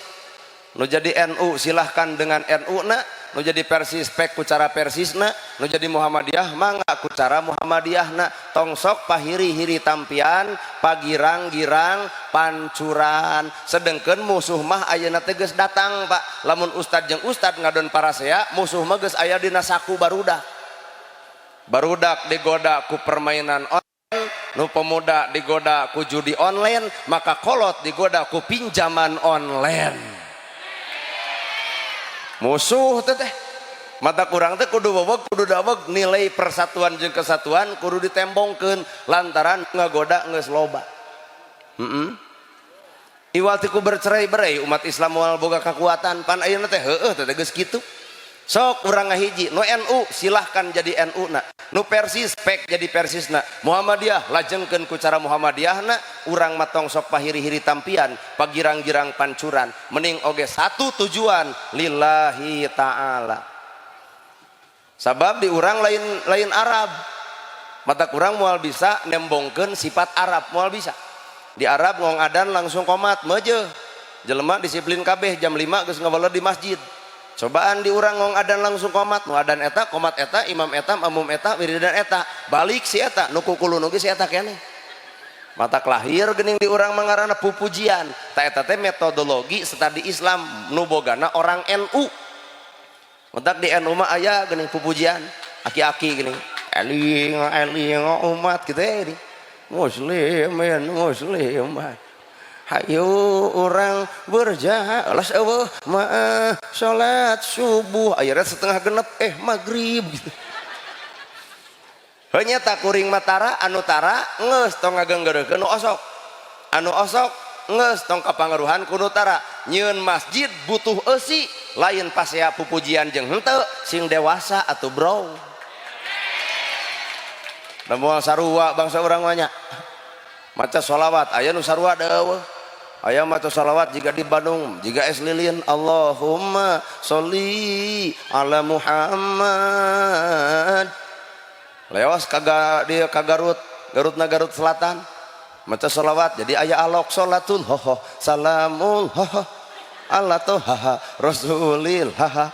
Nu jadi NU silahkan dengan NU na, nu jadi Persis pek ku cara Persisna, nu jadi Muhammadiyah mangga ku cara Muhammadiyah na. Tong sok pahiri-hiri tampian, pagirang-girang, pancuran. Sedengkeun musuh mah ayeuna teh geus datang, Pak. Lamun ustad jeung ustad ngadon parasea, musuh mah geus aya dina saku barudak. Barudak digoda ku permainan online, nu pemuda digoda ku judi online, maka kolot digoda ku pinjaman online. Musuh teh teh mata kurang teh kudu weweg, kudu daweg, nilai persatuan jeung kesatuan kudu ditembongkeun lantaran ngagoda geus loba. Iwal ti ku bercerai-berai umat Islam moal boga kekuatan, pan ayeuna teh heueuh teh geus kitu. Sok urang ngahiji, nu NU silahkan jadi NU na, nu Persis pek jadi Persisna, Muhammadiyah lajengkeun ku cara Muhammadiyahna. Urang mah tong sok pahiri-hiri tampian, pagirang-girang pancuran, mending oge satu tujuan, lillahi ta'ala. Sabab di urang lain lain Arab, mata kurang moal bisa nembongkeun sifat Arab, moal bisa. Di Arab ngong adan langsung komat meje, jelema disiplin kabeh, jam 5 geus ngawaleur di masjid. Cobaan di urang ngong adan langsung komat, nu adan eta, komat eta, imam eta, makmum eta, wiridan eta, balik si eta, nu kukulu nu si eta keneh. Mata lahir geuning di urang mangarana pupujian. Ta eta teh metodologi studi Islam nu bogana orang NU. Mentak di NU mah aya geuning pupujian, aki-aki geuning. Eling eling umat gitu ya ini. Muslimin muslimat. Hayu urang berjalan eueuh mah salat subuh akhirnya setengah genep maghrib gitu. Hanya tak kuring matara anu tara geus tong ngagenggereukeun nu osok. Anu osok geus tong kapangaruhan ku nu tara. Nyieun masjid butuh eusi, lain pasea pupujian jeung henteu, sing dewasa atuh bro. Da moal sarua bangsa urang mah nya. Maca sholawat aya nu sarua deueuh. Aya maca sholawat jika di Bandung, jika es lilin, Allahumma sholli ala Muhammad. Lewas kaga dia ka Garut, Garut na Garut Selatan. Maca sholawat jadi aya alok sholatul hoho salamul hoho ala tohaha rasulil haha.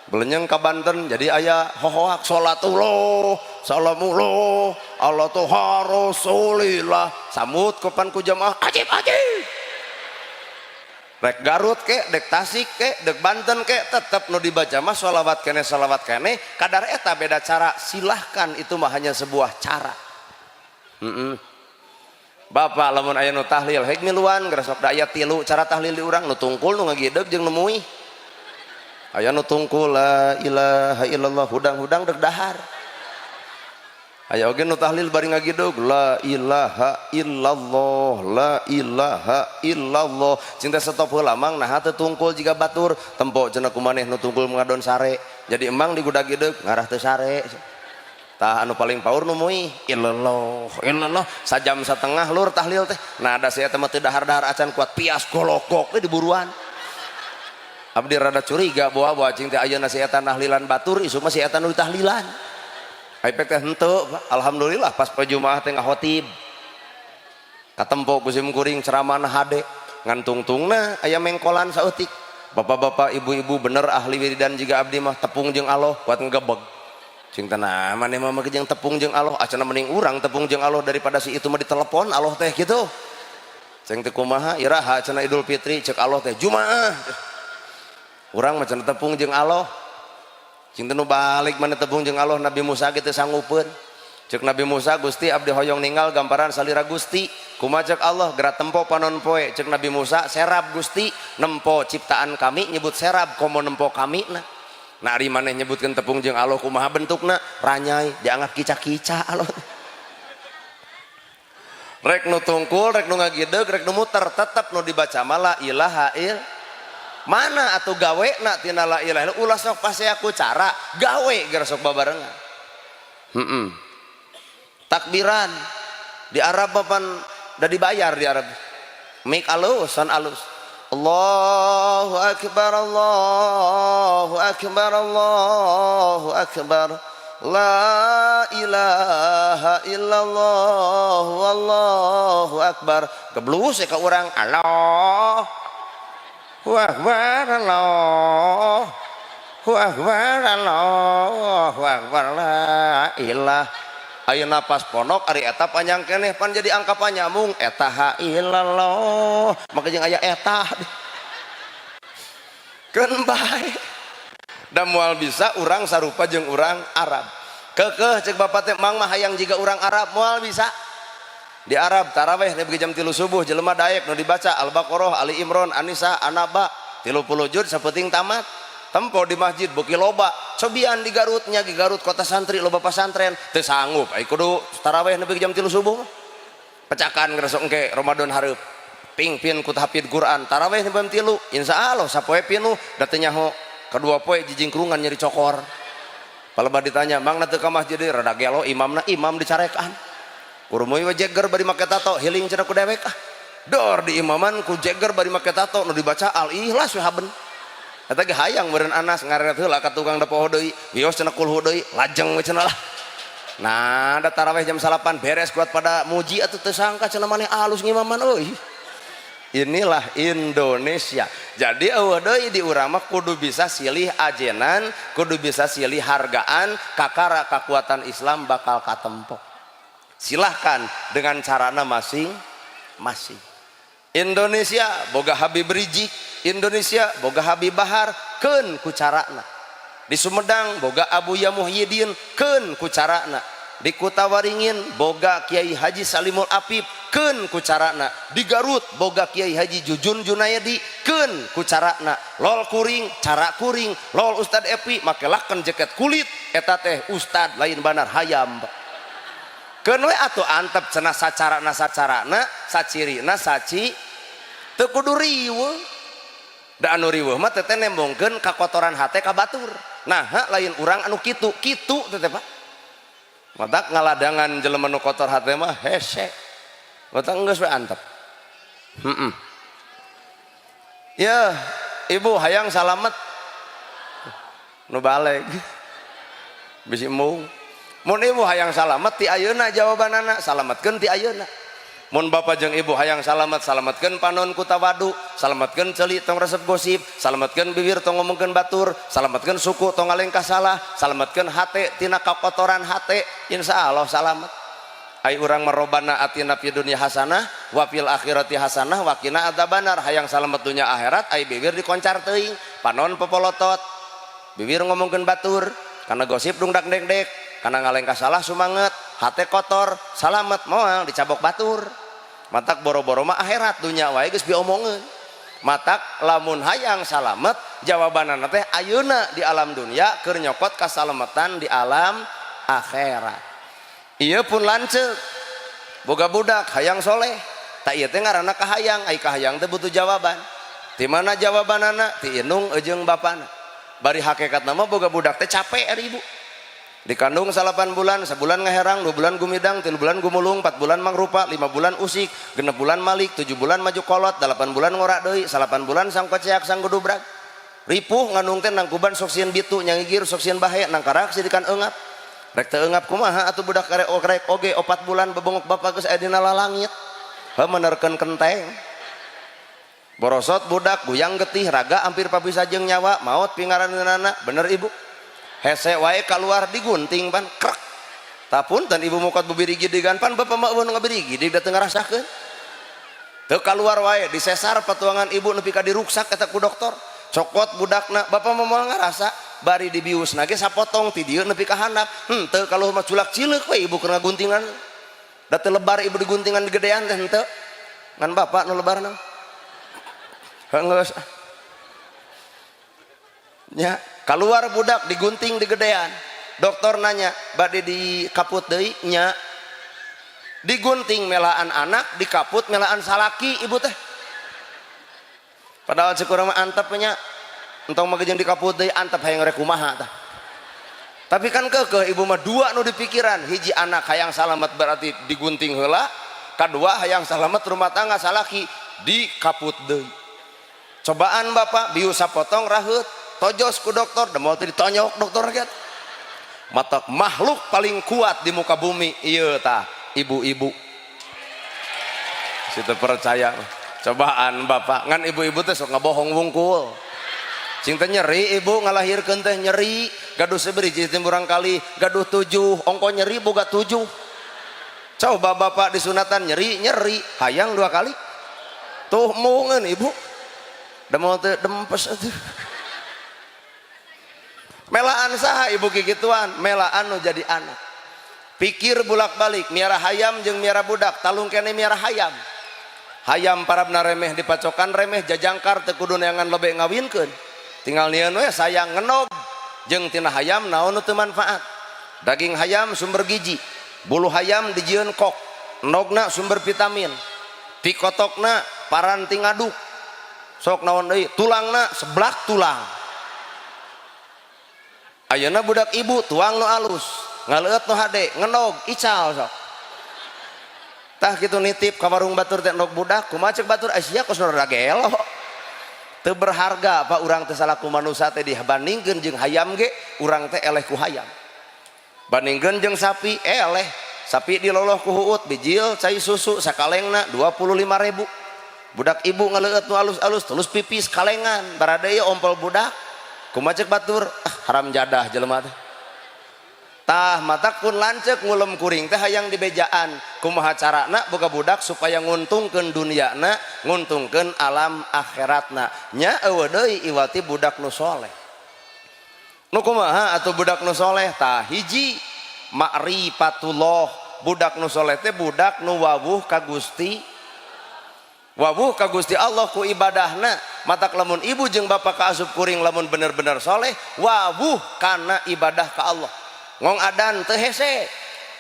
Belenyeng ka Banten jadi aya hohoak sholatullah salamullah ala toha rasulillah. Sambut kopan ku jamaah ajib ajib. Rek Garut ke, dek Tasik ke, dek Banten ke, tetep nu dibaca mah sholawat kene sholawat kene, kadar eta beda cara, silahkan itu mah hanya sebuah cara. Bapak lamun aya nu tahlil hek miluan geura sok da aya tilu cara tahlil di urang, nu tungkul, nu ngagideg jeung nu muih. Aya nu tungkul la ilaha illallah hudang-hudang dek dahar. Aya oge nu tahlil bari ngagideg la ilaha illallah la ilaha illallah. Cinta stop heula mang, naha teu tungkul jiga batur, tempo cenah ku maneh nu tungkul ngadon sare. Jadi emang digudag-gideg ngarah teu sare. Tah anu paling paur nu muih illallah illallah sajam setengah lur tahlil teh. Nah ada saya teh mah teu dahar-dahar acan kuat pias gologok we diburuan. Abdi rada curiga bawa-bawa cing teh ayeuna si eta nahlilan batur, isuk mah si eta nu tahlilan. Ai teh henteu, alhamdulillah pas poe Jumaah teh ngahotib. Katempo ku sim kuring ceramahna hade, ngan tungtungna aya mengkolan saeutik. Bapak-bapak, ibu-ibu bener ahli wiridan jiga abdi mah tepung jeung Allah kuat ngegebeg. Cing teh nah maneh mah make jeung tepung jeung Allah, acana mending urang tepung jeung Allah daripada si itu mah ditelepon Allah teh gitu. Cing teh kumaha iraha cenah Idul Fitri, cek Allah teh Jumaah. Urang mah cenah tepung jeung Allah. Cing teh nu balik mana tepung jeung Allah, Nabi Musa ge teu sanggupeun. Cek Nabi Musa, Gusti abdi hoyong ninggal gamparan salira Gusti. Kumaha cek Allah, geura tempo panon poe. Cek Nabi Musa, serab Gusti, nempo ciptaan kami nyebut serab komo nempo kami na. Nah ari maneh nyebutkeun tepung jeung Allah kumaha bentukna? Ranyai dianggap kica-kica Allah. Rek nu tungkul, rek nu ngagideg, rek nu muter, tetep nu dibaca mah la ilaha il. Mana atuh gawe na tina la ilaha illallah, ulah sok pasti aku cara gawe geura sok babarengan. Takbiran di Arab pan da dibayar di Arab. Mik alus, son alus. Allahu akbar, Allahu akbar, Allahu akbar. La ilaha illallah, wallahu akbar. Geblus ya ka urang, Allahu akbar, Allahu akbar, Allahu akbar, la ilah. Ayeuna pas pondok ari eta panjang keneh, pan jadi angka panyambung eta ha illallah, maka jeung aya eta keun bae. Da moal bisa urang sarupa jeung urang Arab. Keukeuh cek bapak teh, mang mah hayang jiga urang Arab, moal bisa. Di Arab taraweh nepi jam 3 subuh, jelema daek nu dibaca Al-Baqarah, Ali Imran, An-Nisa, An-Naba, 30 juz sapenting tamat. Tempo di masjid beuki loba. Cobian di Garutnya, di Garut kota santri, loba pasantren, teu sanggup ai kudu taraweh nepi jam 3 subuh. Pecakan ngeresok engke Ramadan hareup. Pingpin ku tahfidz Quran taraweh nepi jam 3, insyaallah sapoe pinuh da teu nyaho kedua poe jijingkrungan nyeri cokor. Palebah ditanya, "Mang, teu ka masjid deui?" Rada gelo imamna, imam dicarekan. Kurumuy we jeger bari make tato, healing cenah ku dewek ah. Dor di imaman ku jeger bari make tato, nu dibaca Al Ikhlas we haben. Eta ge hayang meureun Anas ngareret heula ka tukang, da poho deui. Wios cenah, kulhu deui, lajeng we cenah lah. Nah, da taraweh jam 9 beres, kuat pada muji atuh, teu sangka cenah maneh alus ngimaman euy. Inilah Indonesia. Jadi eueuh deui di urang mah, kudu bisa silih ajenan, kudu bisa silih hargaan, kakara kekuatan Islam bakal katempo. Silahkan dengan carana masing-masing. Indonesia boga Habib Rizieq, Indonesia boga Habib Bahar, keun ku carana. Di Sumedang boga Abuya Muhyiddin, keun ku carana. Di Kutawaringin boga Kiai Haji Salimul Afif, keun ku carana. Di Garut boga Kiai Haji Jujun Junaedi, keun ku carana. Lol kuring, cara kuring, lol Ustad Epi make laken jaket kulit, eta teh ustad lain banar hayam. Keun we atuh, antep cenah sacarana sacarana, sacirina saci, teu kudu riweuh. Da anu riweuh mah teh nembongkeun kakotoran hate ka batur. Nah, lain urang anu kitu, kitu teh teh, Pak. Matak ngaladangan jelema nu kotor hate mah hese. Matak geus we antep. Heeh. Ya, ibu hayang salamet. Nu baleg. Bisi embung. Mun ibu hayang salamet ti ayeuna, jawabanana salametkeun ti ayeuna. Mun bapak jeung ibu hayang salamet, salametkeun panon ku tawadu, salametkeun ceuli tong resep gosip, salametkeun bibir tong ngomongkeun batur, salametkeun suku tong ngalengkah salah, salametkeun hate tina kakotoran hate, insyaallah salamet. Ai urang marobana atina fid dunya hasanah wa fil akhirati hasanah wa qina adzabannar, hayang salamet dunya akhirat, ai bibir dikoncar teuing, panon popolotot, bibir ngomongkeun batur, karena gosip dungdak dek dek, karena ngalengkah salah sumanget, hate kotor, salamet moal dicabok batur. Matak boro-boro mah akhirat, dunya wae geus diomongeun. Matak lamun hayang salamet, jawabanana teh ayeuna di alam dunia keur nyokot kasalamatan di alam akhirat. Ieu pun lanceuk boga budak hayang soleh, tak ieu teh ngaranna kahayang. Ai kahayang teh butuh jawaban. Ti mana jawabanana? Ti indung jeung bapana. Bari hakikat nama boga budak teh capek ari ibu. Dikandung 9 bulan, sebulan ngeherang, 2 bulan gumidang, 3 bulan gumulung, 4 bulan mangrupa, 5 bulan usik, 6 bulan malik, 7 bulan maju kolot, 8 bulan ngorak deui, 9 bulan sangkoceak sanggudubrag. Ripuh ngandung teh, nangkuban sok sieun bitu, nyangigir sok sieun bahe, nangkarak sidikan eungap. Rek teu eungap kumaha atuh, budak karek rek oge 4 bulan bebongok bapak geus aya dina lalangit. Heuh, menerkeun kenteng. Borosot budak guyang getih, raga hampir papisah jeung nyawa, maot pingaraneunana, bener ibu? Hese wae keluar digunting pan krek. Tapunten ibu mukot bubirigidigan, pan bapak mah eueuh nu ngabirigidig da teu ngarasakeun. Teu keluar wae disesar patuangan ibu nepi ka diruksak eta ku dokter. Cokot budakna, bapak mah moal ngarasa, bari dibiusna ge sapotong ti dieu nepi ka handap. Henteu kalau mah culak cileuk we ibu keur ngaguntingan. Da teu lebar ibu diguntingan digedean teh henteu. Ngan bapak nu lebarna. Geus. Nya, keluar budak digunting digedean. Dokter nanya, "Bade dikaput deui?" Nya. Digunting melaan anak, dikaput melaan salaki ibu teh. Padahal cek urang mah antep nya. Entong mah jeung dikaput deui, antep hayang rek kumaha tah. Tapi kan keukeuh ibu mah, dua nu dipikiran, hiji anak hayang salamet berarti digunting heula, kadua hayang salamet rumah tangga salaki. Dikaput deui. Cobaan bapak bius sapotong raheut, tojos ku dokter, da moal teh ditonyok dokter get. Matak makhluk paling kuat di muka bumi ieu tah ibu-ibu. Situ percaya cobaan bapak ngan ibu-ibu teh sok ngabohong wungkul. Cing teh nyeri ibu ngalahirkeun teh nyeri, gaduh sabiji timurang kali gaduh 7, ongko nyeri boga 7. Coba bapak disunatan nyeri nyeri, hayang 2 kali. Tuh mungeun ibu. Da moal teh dempes atuh. Melaan saha ibu kikituan, melaan nu jadi anak. Pikir bulak-balik, miara hayam jeung miara budak, talung kene miara hayam. Hayam parabna remeh dipacokan remeh jajangkar teu kudu neangan lebe ngawinkeun. Tinggal nieun we sayang ngenog jeung tina hayam naon nu teu manfaat. Daging hayam sumber gizi, bulu hayam dijieun kok, endogna sumber vitamin, pikotokna paranti ngaduk. Sok naon deui, tulangna seblak tulang. Ayeuna budak ibu tuang nu alus, ngaleueut nu hade, ngenog ical sok. Tah kitu nitip ka warung batur teh endog budak, kumaha ceuk batur sia kos nu rada gelo. Teu berharga pak urang teh salaku manusia teh dibandingkeun jeung hayam ge, urang teh eleh ku hayam. Bandingkeun jeung sapi eleh. Sapi diloloh ku huut bijil cai susu sakalengna 25.000. Budak ibu ngaleueut nu alus-alus terus pipis kalengan, barada ieu ompol budak. Kumaha ceuk batur? Ah, haram jadah jelema teh. Tah matak pun lanceuk ngulem kuring teh hayang dibejaan. Kumaha carana boga budak supaya nguntungkeun duniana, nguntungkeun alam akhiratna. Nya eueuh deui iwati budak nu soleh. Nu kumaha atuh budak nu soleh? Tah hiji ma'rifatullah. Budak nu soleh teh budak nu wawuh ka Gusti. Wawuh ka Gusti Allah ku ibadahna. Matak lamun ibu jeung bapak kaasup kuring lamun bener-bener soleh, wawuh kana ibadah ka Allah. Ngong adan teu hese,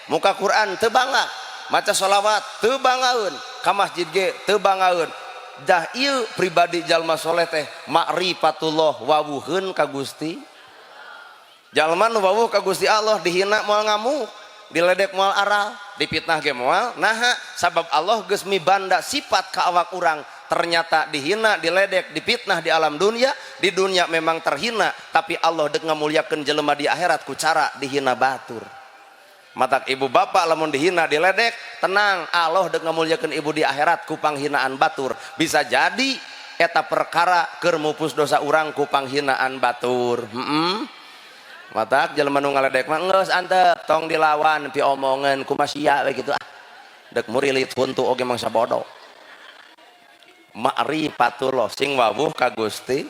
muka Quran teu bangga, maca sholawat teu banggaeun, ka masjid ge teu banggaeun. Dah ieu pribadi jalma soleh teh ma'rifatullah, wawuheun ka Gusti. Jalma nu wawuh ka Gusti Allah dihina moal ngamuk, diledek moal aral, dipitnah ge moal. Naha? Sabab Allah geus mibanda sifat ka awak urang. Ternyata dihina, diledek, dipitnah di alam dunia, di dunia memang terhina, tapi Allah dek ngamuliakeun jelema di akhirat ku cara dihina batur. Matak ibu bapak lamun dihina, diledek, tenang, Allah dek ngamuliakeun ibu di akhirat ku panghinaan batur. Bisa jadi eta perkara keur mupus dosa urang ku panghinaan batur. Matak jelema nu ngaledek mah geus antep, tong dilawan piomongeun kumaha sia we kitu ah. Dek murilit huntu oge mangsa bodoh. Ma'rifatullah sing wawuh ka Gusti.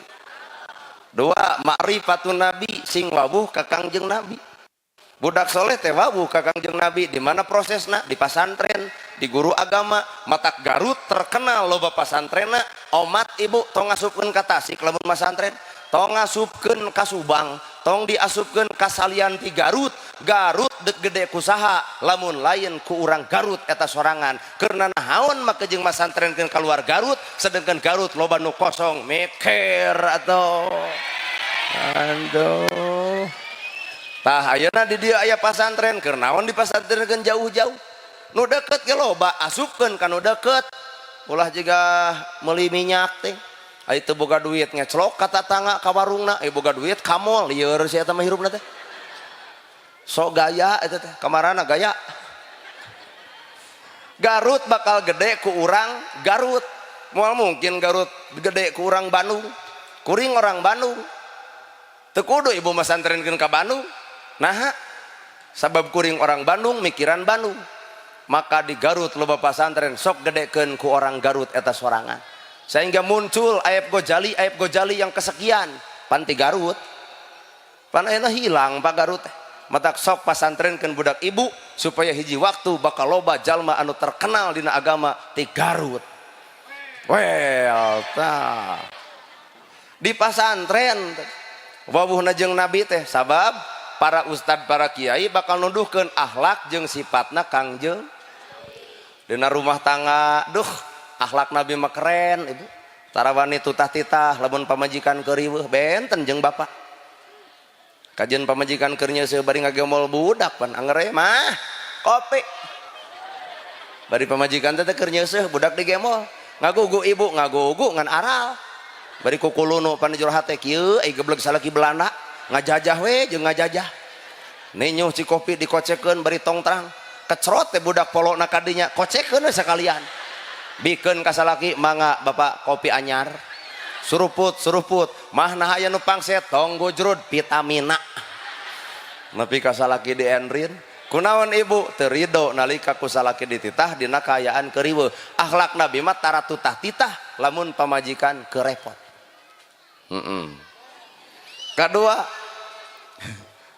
Dua, ma'rifatun nabi sing wawuh ka Kangjeng Nabi. Budak soleh teh wawuh ka Kangjeng Nabi. Di mana prosesna? Di pasantren, di guru agama. Matak Garut terkenal loba pasantrenna. Omat ibu tong ngasupkeun ka Tasik lamun masantren, tong ngasupkeun ka Subang, tong diasupkeun ka salian ti Garut. Garut dek gede kusaha lamun lain ku urang Garut eta sorangan. Karena naon make jeung masantrenkeun keluar Garut, sedangkan Garut loba nu kosong mikir atau aduh. Tah ayeuna di dieu aya pasantren, keur naon dipasantrenkeun jauh-jauh? Nu deket ge loba, asupkeun ka nu deket. Ulah jiga meuli minyak teh. Ai teu boga duit ngeclok ka tatangga ka warungna, ai boga duit ka mall, lieur si eta mah hirupna teh. Sok gaya eta teh, kamarana gaya. Garut bakal gede ku urang Garut. Moal mungkin Garut gede ku urang Bandung. Kuring orang Bandung. Teu kudu ibu masantrenkeun ka Bandung. Naha? Sabab kuring orang Bandung mikiran Bandung. Maka di Garut loba pasantren sok gedekeun ku orang Garut eta sorangan. Sehingga muncul Aep Gojali, Aep Gojali yang kesekian panti Garut. Pan ayeuna hilang Pak Garut teh. Matak sok pasantrenkeun budak ibu supaya hiji waktu bakal loba jalma anu terkenal dina agama ti Garut. Well, tah. Di pasantren wawuhna jeung Nabi teh sabab para ustad, para kiai bakal nuduhkeun akhlak jeung sifatna Kangjeng. Dina rumah tangga, duh, akhlak Nabi mah keren ibu. Tarawani tutah titah lamun pamajikan keur riweuh benten jeung bapak. Kajian pamajikan keur nyeuseuh bari ngagemol budak pan angger mah kopi. Bari pamajikan teh keur nyeuseuh budak digemol. Ngagugu ibu, ngagugu ngan aral. Bari kukulunu pan jero hate kieu, ai geblek salaki Belanda, ngajajah we jeung ngajajah. Ninyuh ci kopi dikocekeun bari tong terang. Kecrot teh budak polona kadinya, kocekeun we sakalian. Bikeun ka salaki, mangga bapak kopi anyar. Suruput, suruput, mah nah aya nu pangset tong gujrud vitamina. Nepi ka salaki di endrin. Kunaon ibu teu rido nalika ku salaki dititah dina kaayaan keriweuh. Akhlak Nabi mah tara tutah titah lamun pamajikan kerepot. Kedua,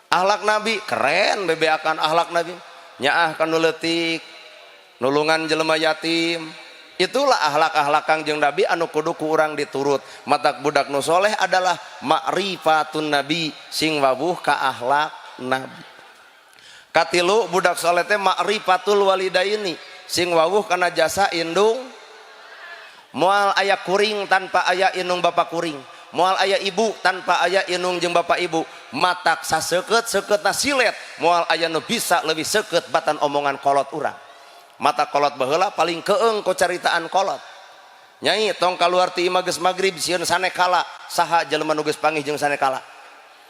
akhlak Nabi keren, bebeakan akhlak Nabi. Nyaah kanu leutik, nulungan jelema yatim. Itulah akhlak-akhlak Kangjeng Nabi anu kudu ku urang diturut. Matak budak nu soleh adalah ma'rifatun Nabi, sing wawuh ka akhlak Nabi. Katilu, budak soleh teh ma'rifatul walidaini, sing wawuh kana jasa indung. Moal aya kuring tanpa aya indung bapak kuring, moal aya ibu tanpa aya indung jeung bapak ibu. Matak saseukeut seukeutna silet, moal aya nu bisa leuwih seukeut batan omongan kolot urang. Mata kolot baheula paling keeng ku caritaan kolot. Nyai, tong kaluar ti imah geus magrib, sieun sanekala. Saha jelema nu geus panggih jeung sanekala?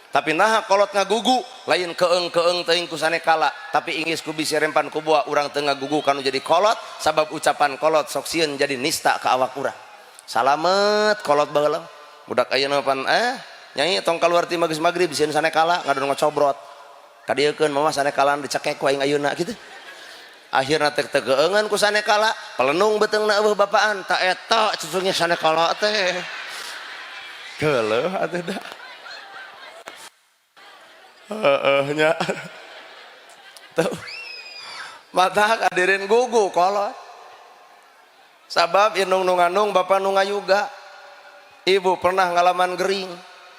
Tapi naha kolot ngagugu? Lain keeng-keeng teuing ku sanekala, tapi ingis ku bisi rempan ku buah. Urang teu ngagugu kanu jadi kolot, sabab ucapan kolot sok sieun jadi nista ka awak urang. Salamet kolot baheula. Budak ayeuna pan nyai, tong kaluar ti imah geus magrib, sieun sanekala ngadon ngocobrot. Kadieukeun mama, sanekala dicekek ku aing ayeuna kitu. Akhirna teh teu keungeun ku sanekala, pelenung beuteungna eueuh bapaan. Ta eta cucunya sanekala teh. Geuleuh atuh da. Heeh nya. Tuh. Mata hadirin, gugu kolot. Sabab indung nu ngandung, bapak nu ngayuga. Ibu pernah ngalaman gering.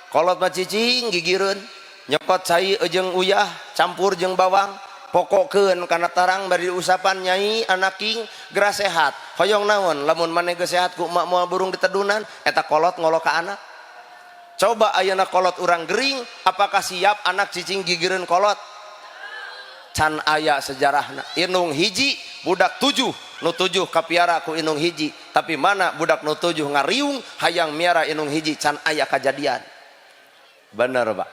Kolot mah cicing gigireun, nyokot cai jeung uyah, campur jeung bawang, pokokeun kana tarang bari diusapan, "Nyai, anak king geura sehat. Hoyong naon? Lamun maneh geus sehat, ku emak moal burung ditedunan." Eta kolot ngolo ka anak. Coba ayeuna kolot urang gering, apakah siap anak cicing gigireun kolot? Can aya sejarahna. Indung hiji, budak tujuh, nu tujuh kapiara ku indung hiji. Tapi mana budak nu tujuh ngariung hayang miara indung hiji? Can aya kajadian. Bener, Pak?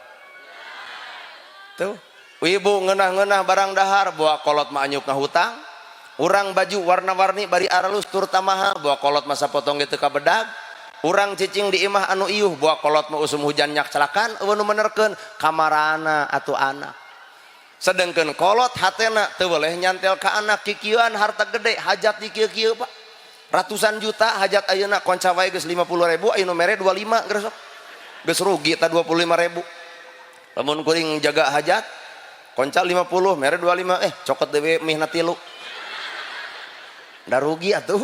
Tuh. Ibu ngeunah-ngeunah barang dahar, bawa kolot mah anyuk ngahutang. Urang baju warna-warni bari aralus tur tamaha, bawa kolot masa potong gitu ka bedag. Urang cicing di imah anu iuh, bawa kolot mah usum hujan nyak celakan, eueuh nu menerkeun kamarana atuh anak. Sedangkan kolot hatena teu boleh nyantel ka anak kikieuan harta gede, hajat di kieu-kieu, Pak. Ratusan juta hajat ayeuna, konca wae geus 50 ribu, ayeuna mere 25 geus sok. Geus rugi ta 25 ribu. Lamun kuring jaga hajat, konca 50, mere 25, cokot dewe mihna tilu. Da rugi atuh.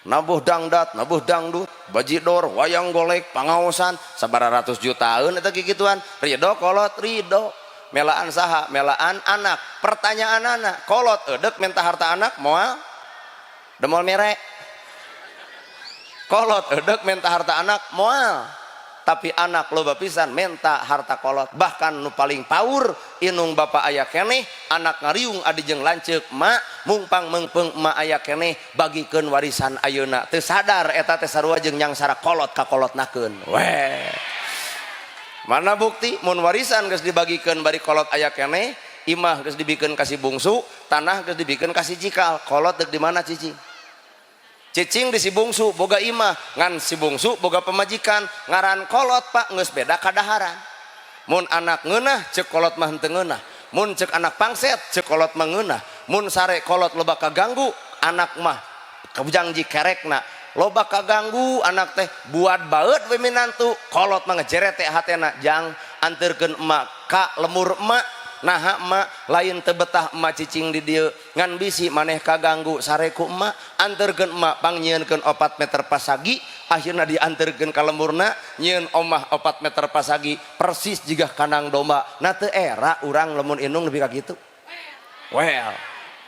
Nabuh dangdat, nabuh dangdut, bajidor, wayang golek, pangaosan, sabara ratus jutaan eta kikituan. Ridho kolot? Ridho. Melaan saha? Melaan anak. Pertanyaan anak, kolot edek minta harta anak moal? Demol mere. Kolot edek minta harta anak moal? Tapi anak loba pisan minta harta kolot. Bahkan nu paling paur, indung bapak aya keneh, anak ngariung adi jeung lanceuk, "Mak, mungpang meungpeung emak aya keneh, bagikeun warisan ayeuna." Teu sadar eta teh sarua jeung nyangsara kolot ka kolotnakeun weh. Mana bukti? Mun warisan geus dibagikeun bari kolot aya keneh, imah geus dibikeun ka si bungsu, tanah geus dibikeun ka si cikal, kolot deuk di mana cicing? Cicing di si bungsu boga imah, ngan si bungsu boga pemajikan ngaran kolot, Pak, geus beda kadaharan. Mun anak ngeunah, cek kolot mah henteu ngeunah. Mun cek anak pangset, cek kolot mah ngeunah. Mun sare kolot loba kaganggu, anak mah kejangji kerekna loba kaganggu. Anak teh buat baeut we minantu, kolot mah ngejeret teh hatena, "Jang, anterkeun emak ka lemur emak." "Naha, emak?" "Lain teu betah emak cicing di dieu, ngan bisi maneh kaganggu sare ku emak. Anterkeun emak pangnyieunkeun 4 meter pasagi." Akhirna dianterkeun ka lemurna, nyieun omah 4 meter pasagi persis jiga kandang domba. Nah, teu era urang lamun indung lebih ka kitu. Well,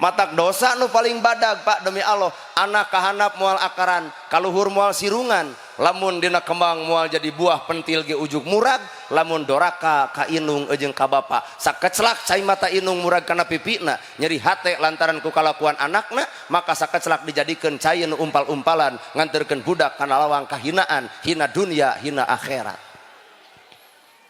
matak dosa nu paling badag, Pak, demi Allah, anak kahandap moal akaran, kaluhur moal sirungan. Lamun dina kembang moal jadi buah, pentil ge ujug murag lamun doraka ka inung jeung ka bapa. Sakeclak cai mata inung murag kana pipina, nyeri hate lantaran ku kalakuan anakna, maka sakeclak dijadikeun cai nu umpal-umpalan nganterkeun budak kana lawang kahinaan, hina dunia hina akhirat.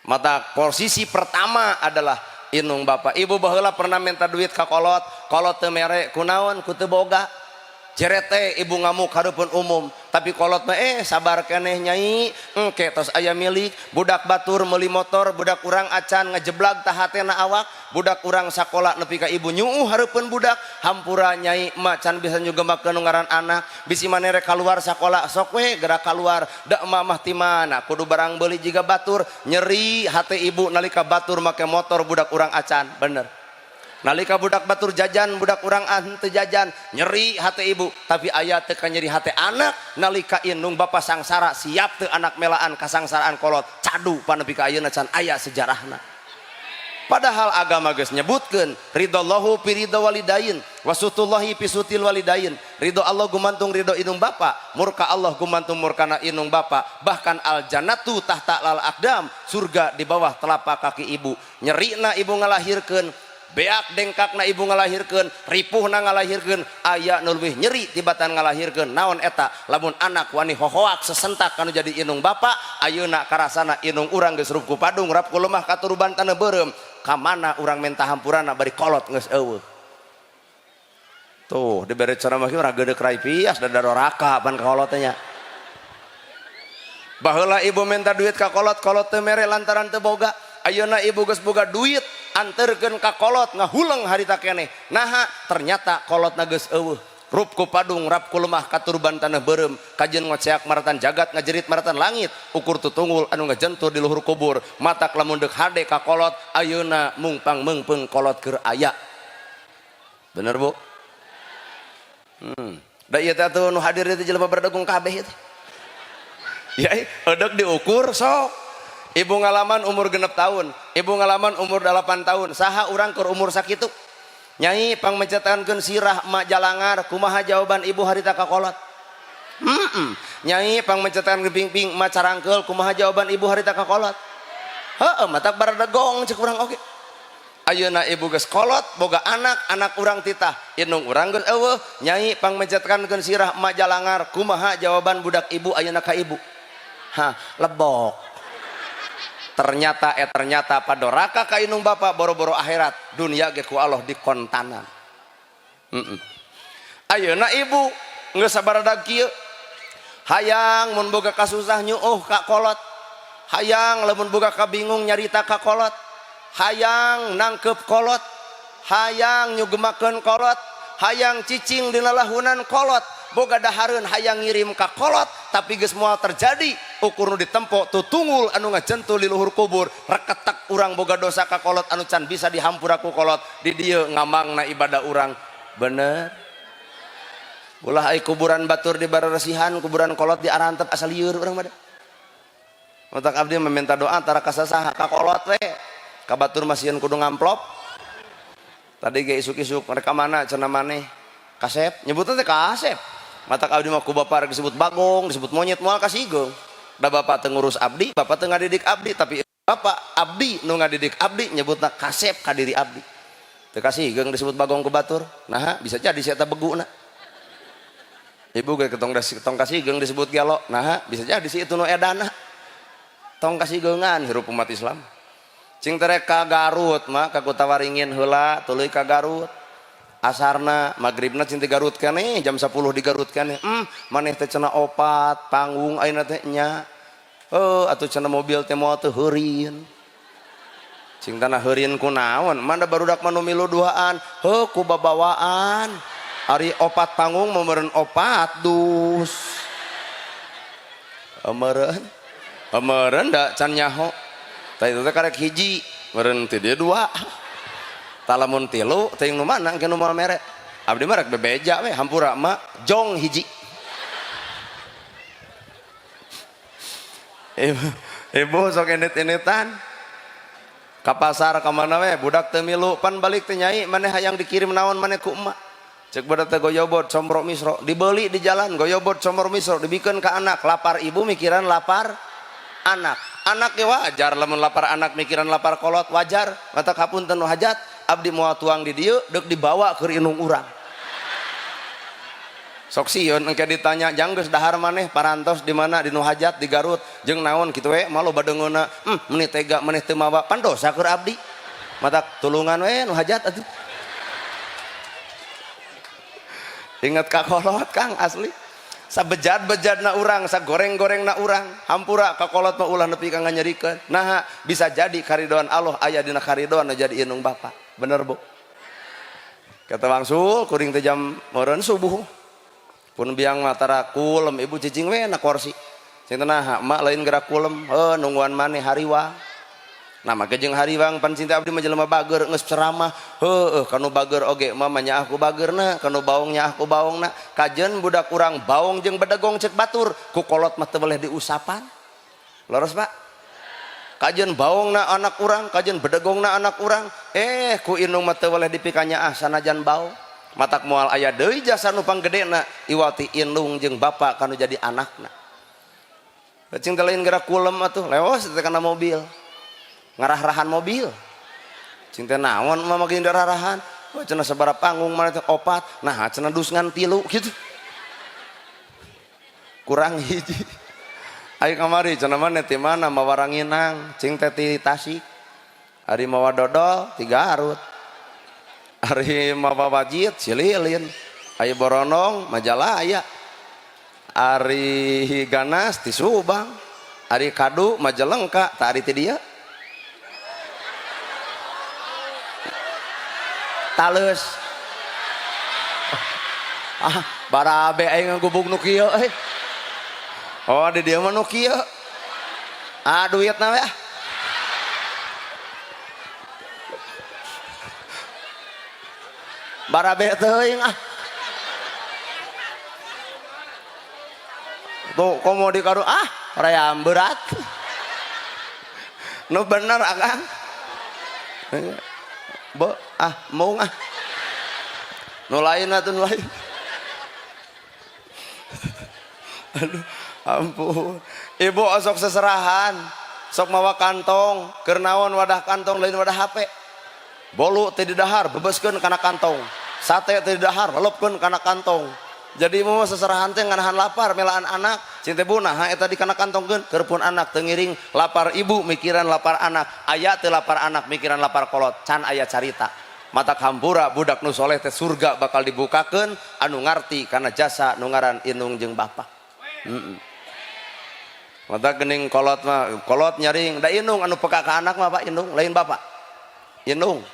Mata posisi pertama adalah inung bapak. Ibu baheula pernah minta duit ka kolot, kolot teu mere, kunaon? Ku teu boga. Cerete ibu ngamuk hareupeun umum, tapi kolot mah sabar keneh, Nyai, engke tos aya milik. Budak batur meuli motor, budak urang acan, ngejeblag tah hatena awak. Budak urang sakola nepi ka ibu nyuuh hareupeun budak, "Hampura, Nyai, emak can bisa nyugemakeun nu ngaran anak, bisi maneh rek kaluar sakola, sok we gerak kaluar, da emak mah ti mana kudu barang beuli jiga batur." Nyeri hate ibu nalika batur make motor, budak urang acan. Bener? Nalika budak batur jajan, budak urang teu jajan, nyeri hati ibu. Tapi aya teu nyeri hati anak nalika indung bapak sangsara? Siap teu anak melaan kasangsaraan kolot? Cadu panepi ka ayeuna can aya sejarahna. Padahal agama geus nyebutkeun ridallahu fi ridha walidain wa sutullahi fi sutil walidain. Ridho Allah gumantung ridho indung bapa, murka Allah gumantung murkana indung bapa. Bahkan al jannatu tahta lal aqdam, surga di bawah telapak kaki ibu. Nyerina ibu ngalahirkeun, beak dengkakna ibu ngalahirkeun, ripuhna ngalahirkeun, aya nu leuwih nyeri tibatan ngalahirkeun. Naon eta? Lamun anak wani hohoak sesentak kanu jadi indung bapa. Ayeuna karasana indung urang geus rup ku padung, rap ku lemah, katuruban taneuh beureum. Ka mana urang menta hampurana bari kolot geus eueuh? Tuh dibere ceramah kieu ora geudeuh rai pias da doraka pan ka kolot nya. Baheula ibu minta duit ka kolot, kolot teu mere lantaran teu boga. Ayeuna ibu geus boga duit, anterkeun ka kolot, ngahuleng harita keneh. Naha? Ternyata kolotna geus eueuh, rup ku padung, rap ku lemah, katurban tanah beureum, kajeun ngoceak maratan jagat, ngajerit maratan langit, ukur tutunggul anu ngajentur di luhur kubur. Matak lamun deuk hade ka kolot ayeuna, mungpang meungpeung kolot keur aya. Bener, Bu? Da ieu teh atuh nu hadir teh jelema berdegung kabeh teh ya. Edek diukur sok. Ibu ngalaman umur 6 tahun, ibu ngalaman umur 8 tahun, saha urang keur umur sakitu? "Nyai, pangmencetankeun sirah emak jalangar," kumaha jawaban ibu harita ka kolot? "Nyai, pangmencetan pingping emak carangkeul," kumaha jawaban ibu harita ka kolot? Heeh, matak baradegong cek urang oge. Ayeuna ibu geus kolot, boga anak, anak urang titah, indung urang geus eueuh, "Nyai, pangmencetkankeun sirah emak jalangar," kumaha jawaban budak ibu ayeuna ka ibu? Hah, lebok. Ternyata ternyata padoraka ka indung bapa boro-boro akhirat, dunia ge ku Allah dikontanan. Ayeuna ibu geus sabaradag kieu, hayang mun boga kasusah nyuuh ka kolot, hayang lamun boga kabingung nyarita ka kolot, hayang nangkep kolot, hayang nyugemakeun kolot, hayang cicing dina lahunan kolot, boga dahareun hayang ngirim ka kolot, tapi geus moal terjadi. Ukur nu ditempo tutungul anu ngajentul di luhur kubur. Reketek urang boga dosa ka kolot anu can bisa dihampura ku kolot. Di dieu ngamangna ibadah urang. Bener ulah? Ai kuburan batur di bararesihan, kuburan kolot di arantep, asa lieur urang mah. Matak abdi meminta doa antara kasasaha, ka kolot we, ka batur masieun kudu ngamplop. Tadi ge isuk-isuk mereka mana cenah maneh kasep, nyebutnya teh kasep. Matak abdi mah ku bapak disebut bagong, disebut monyet, moal kasigeung. Da bapak teu ngurus abdi, bapak teu ngadidik abdi, tapi bapak abdi nu ngadidik abdi nyebutna kasep ka diri abdi. Teu kasigeung disebut bagong ku batur. Nah, bisa jadi si eta beguna. Ibu ge ketong tong kasigeung disebut gelo. Nah, bisa jadi si itu nu edana. Tong kasigeungan hirup umat Islam. Cing terek ka Garut mah, ka Kutawaringin heula, tuluy ka Garut. Asarna, magribna cing di Garut keneh, jam 10 di Garut keneh. Maneh teh cenah opat panggung ayeuna teh nya. Oh, atuh cenah mobil teh moal teu heurin. Cing tanah heurin ku naon? Mana barudak mah nu milu duaan? Heuh, ku babawaan. Ari opat panggung meureun opat dus. Meureun. Meureun da can nyaho. Tah itu teh karek hiji, meureun ti dieu dua. Talamun tilu teuing nu mana engke nu moal mere. Abdi mah rek bebeja we, hampura mah jong hiji. Ibu, ibu sok indit-inditan ka pasar ka mana we, budak teu milu, pan balik teh, "Nyai, maneh hayang dikirim naon maneh ku emak?" Cek budak teh goyobod combro misro dibeli di jalan, goyobod combro misro dibikeun ka anak, lapar ibu mikiran lapar anak. Anak ge wajar lamun lapar anak mikiran lapar kolot wajar. Matak hapunten nu hajat abdi moal tuang di dieu deuk dibawa keur indung urang. Sok sieun engke ditanya jang geus dahar maneh parantos di mana di nu hajat di Garut jeung naon kitu we mah loba deungeunna. Meuni tega maneh teu mawa pan dosa keur abdi. Matak tulungan we nu hajat atuh. Ingat ka kolot Kang asli. Sabejad-bejadna urang, sagoreng-gorengna urang, hampura ka kolot mah ulah nepi ka nganyerikeun. Naha bisa jadi karidoan Allah aya dina karidoan nu jadi indung bapa. Bener Bu? Kata wangsul kuring teh jam meureun subuh. Pun biang mah tara kulem ibu cicing we na kursi. Cing teh naha mak lain gerak kulem, heuh nungguan maneh hariwang. Nah make jeung hariwang pan cinta abdi mah jelema bager geus ceramah, heueuh kanu bager oge mah nyaah ku bagerna, kanu baong nyaah ku baongna. Kajeun budak urang baong jeung bedegong cek batur, ku kolot mah teu boleh diusapan. Leres Pak? Kajeun baongna anak urang, kajeun bedegongna anak urang, ku indung mah teu boleh dipikanyaah sanajan baong. Matak moal aya deui jasa nu panggedena iwati indung jeung bapa kanu jadi anakna. Cing teh lain gerak kulem atuh, leos teh kana mobil. Ngarah-rahan mobil. Cing teh naon mah make ngarah-rahan? Wah cenah sabaraha panggung mana teh opat, nah cenah dus ngan tilu gitu. Kurang hiji. Ayo kamari cenah maneh ti mana mawa ranginang, cing teh ti Tasik. Ari mawa dodol ti Garut. Ari mawa wajit Cililin. Ari boronong Majalaya. Ari ganas ti Subang. Ari kadu Majalengka, tah ari ti dieu. Taleus. Ah, barabe aing ngagubug nu kieu euy. Oh, di dieu mah nu kieu. Ah, duitna we ah. Barabe teuing ah. Tuh komo di karu ah, rayam berat. Nu bener akang. Bo, ah, mau ah. Nu lain atuh nu lain. Aduh, ampun. Ibu osok seserahan, sok mawa kantong, keur naon wadah kantong lain wadah HP. Bolu teu didahar, bebeskeun kana kantong. Sate teu didahar, lelepkeun kana kantong. Jadi mau seserahan teh nganahan lapar melaan anak. Cing teh bu naha eta di kana kantongkeun, keur pun anak teu ngiring lapar ibu mikiran lapar anak, aya teu lapar anak mikiran lapar kolot, can aya carita. Mata hampura budak nu soleh teh surga bakal dibukakeun anu ngarti kana jasa nu ngaran indung jeung bapa. Mata geuning kolot mah kolot nyaring da indung anu peka ka anak mah Pak indung lain bapak. Indung.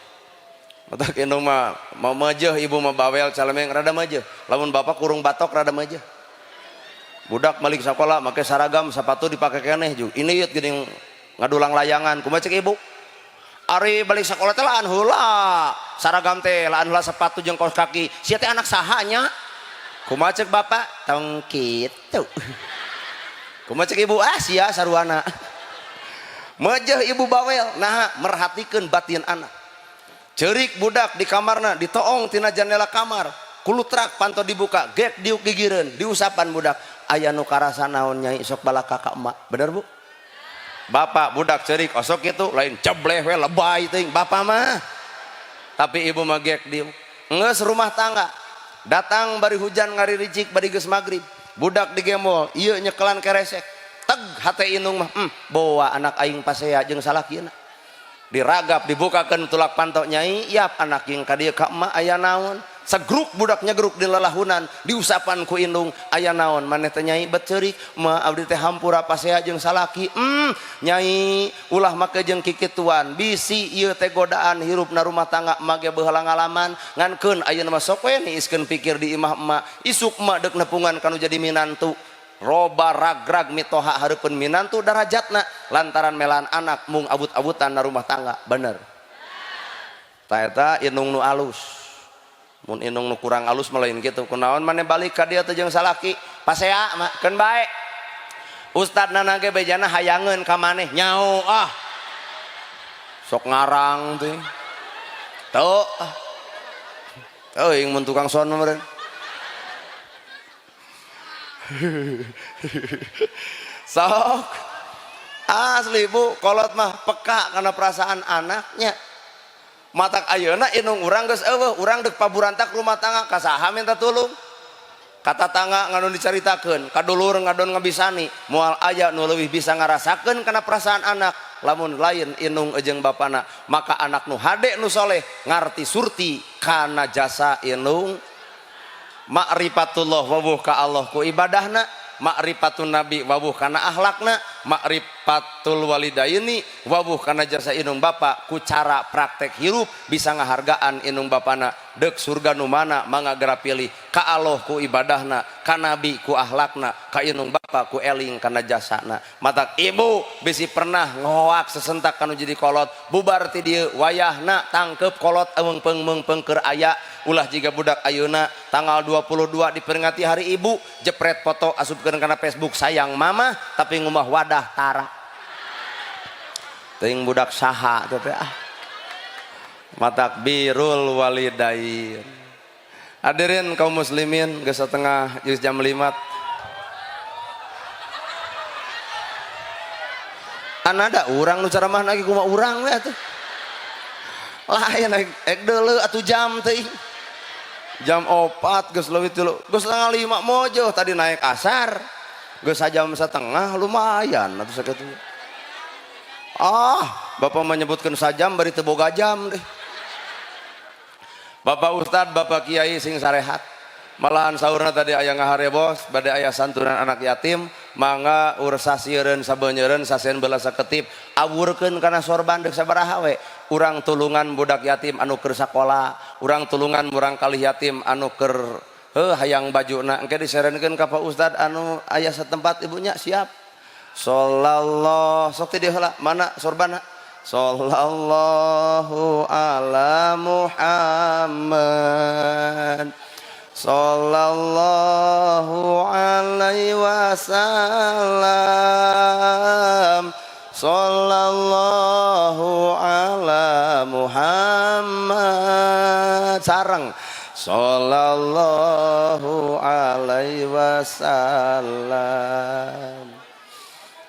Mata indung mah mau mejeh ibu mah bawel calemeng rada mejeh. Lamun bapak kurung batok rada mejeh. Budak balik sekolah make saragam sepatu dipake keneh juga. Ini yeuh geuning ngadulang layangan kumaha cek ibu? Ari balik sekolah teh laan heula. Saragam teh laan heula sepatu jeung kaos kaki. Sia teh anak saha nya? Kumaha cek bapak? Tong kitu. Kumaha cek ibu? Ah sia saruana. Mejeh ibu bawel naha merhatikeun batin anak. Cerik budak di kamarna ditoong tina jendela kamar, kulutrak panto dibuka, gek diuk gigireun, diusapan budak. Aya nu karasa naon nyai sok balaka ka emak. Bener Bu? Bapak budak cerik osok kitu lain cebleh we lebay teuing bapak mah. Tapi ibu mah gek diuk. Geus rumah tangga. Datang bari hujan ngariricik bari geus magrib. Budak digembol, ieu nyekelan keresek. Teg hate indung mah, bawa anak aing pasea jeung salakina. Diragap dibukakeun tulak panto nyai, yap anak jeung ka dieu ka emak aya naon. Segruk budak nyegruk di lalahunan, diusapan ku indung aya naon maneh teh nyai bet ceurik, ma abdi teh hampura pasea jeung salaki. Nyai ulah make jeung kikituan, bisi ieu teh godaan hirupna rumah tangga emak ge baheula ngalaman, ngankeun ayeuna mah sok we niiskeun pikir di imah emak, isuk emak deuk nepungan kanu jadi minantu. Roba ragrag mitoha hareupeun minantu darajatna lantaran melaan anak mung abut-abutan na rumah tangga. Bener ta eta indung nu alus. Mun indung nu kurang alus mah lain kitu. Kunaon maneh balik ka dieu teh jeung salaki pasea mah keun bae. Ustad nana ge bejana hayangeun ka maneh nyao ah. Sok ngarang teh. Teu ah. Teuing mun tukang sound meureun. Sok asli bu, kolot mah peka karena perasaan anaknya. Matak ayeuna indung urang geus eueuh, urang deuk paburantak rumah tangga ka saha minta tulung? Ka tatangga ngadon dicaritakeun, ka dulur ngadon ngabisani, moal aya nu leuwih bisa ngarasakeun kana perasaan anak lamun lain indung jeung bapana. Maka anak nu hade nu soleh ngarti surti kana jasa indung. Ma'rifatullah wawuh ka Allah ku ibadahna, ma'rifatun nabi wawuh kana akhlakna, ma'rifatul walidaini wawuh kana jasa indung bapa ku cara praktek hirup bisa ngahargaan indung bapana. Deuk surga nu mana mangga geura pilih, ka Allah ku ibadahna, ka nabi ku akhlakna, ka indung bapa ku eling kana jasana. Matak ibu bisi pernah ngoak sesentak kanu jadi kolot, bubar ti dieu wayahna tangkep kolot eungpeung meungpeung keur aya. Ulah jiga budak ayeuna tanggal 22 diperingati hari ibu, jepret foto asupkeun kana Facebook sayang mama, tapi ngumah wadah tara. Teuing budak saha teh teh ah. Matak birrul walidain. Hadirin kaum muslimin, geus setengah geus jam 5. Anada urang nu ceramah lagi kumaha urang we atuh. Lain ek deuleu atuh jam teuing. Jam 4 geus leuwih 3, geus 4:30 mojo tadi naik asar. Geus sajam setengah lumayan atuh sakitu. Ah, bapak menyebutkan sajam bari teu boga jam deh. Bapak Ustad, Bapak Kiai sing sarehat. Malahan saurna tadi aya ngaharebos, bade aya santunan anak yatim, mangga ursasiereun sabeunyereun sasen beula saketip, awurkeun kana sorban deuk sabaraha we. Urang tulungan budak yatim anu keur sakola, urang tulungan murang kalih yatim anu keur heuh hayang bajuna, engke diserenkeun ka Pak Ustad anu aya setempat ibunya siap. Sallallahu sok ti dieu heula, mana sorbana? Sallallahu ala Muhammad sallallahu alaihi wasallam sallallahu ala Muhammad sareng sallallahu alaihi wasallam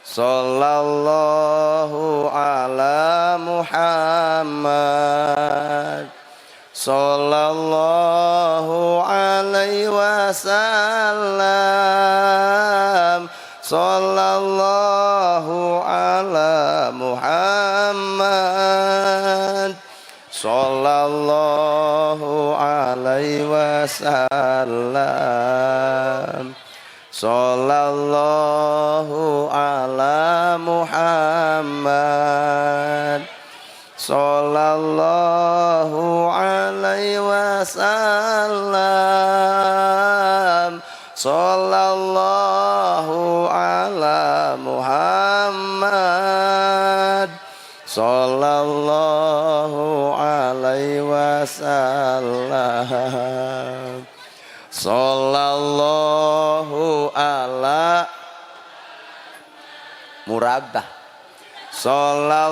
sallallahu ala Muhammad sallallahu alaihi wasallam sallallahu ala Muhammad sallallahu alaihi wasallam sallallahu ala Muhammad sallallahu alaihi wasallam sallallahu ala Muhammad sallallahu alaihi wasallam sallallahu ala murabah sallallahu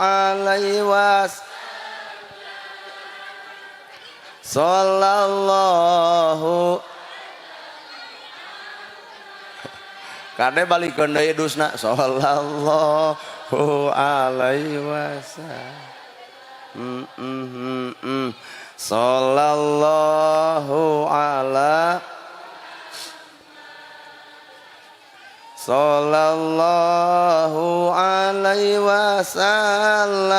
alaihi wasallam sallallahu kade balikeun deui dusna sallallahu alaihi wasallam sallallahu ala sallallahu alaihi wasallam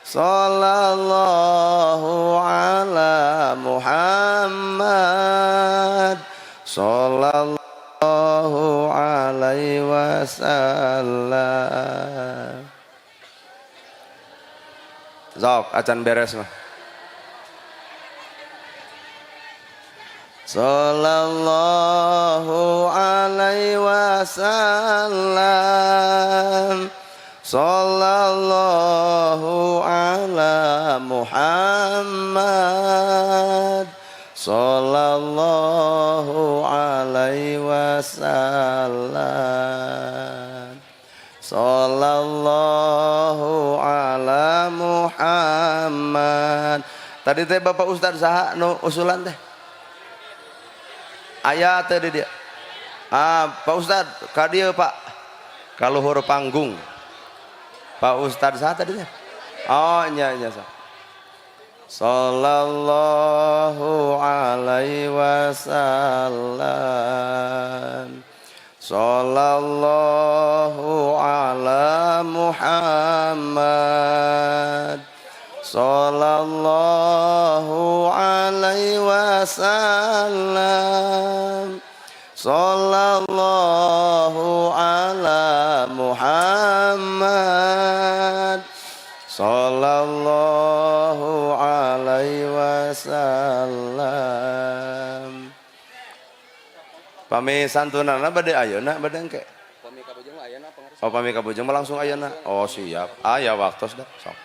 sallallahu ala Muhammad sallallahu alaihi wasallam. Zok acan beres mah. Sallallahu alaihi wasallam sallallahu ala Muhammad sallallahu alaihi wasallam sallallahu ala Muhammad Muhammad. Tadi teh Bapak Ustad saha nu usulan teh? Aya teh di dia. Ah, Pak Ustad, ka dieu Pak. Ka luhur panggung. Pak Ustad saha tadi teh? Oh, nya nya sok. Sallallahu alaihi wasallam. Sallallahu ala Muhammad. Sallallahu alaihi wasallam. Sallallahu ala Muhammad. Sallallahu alaihi wasallam. Pami santunanna bade ayeuna bade engke? Pami kabujeng mah ayeuna pangarsa. Oh, pami kabujeng mah langsung ayeuna. Oh, siap. Aya waktos dah sok.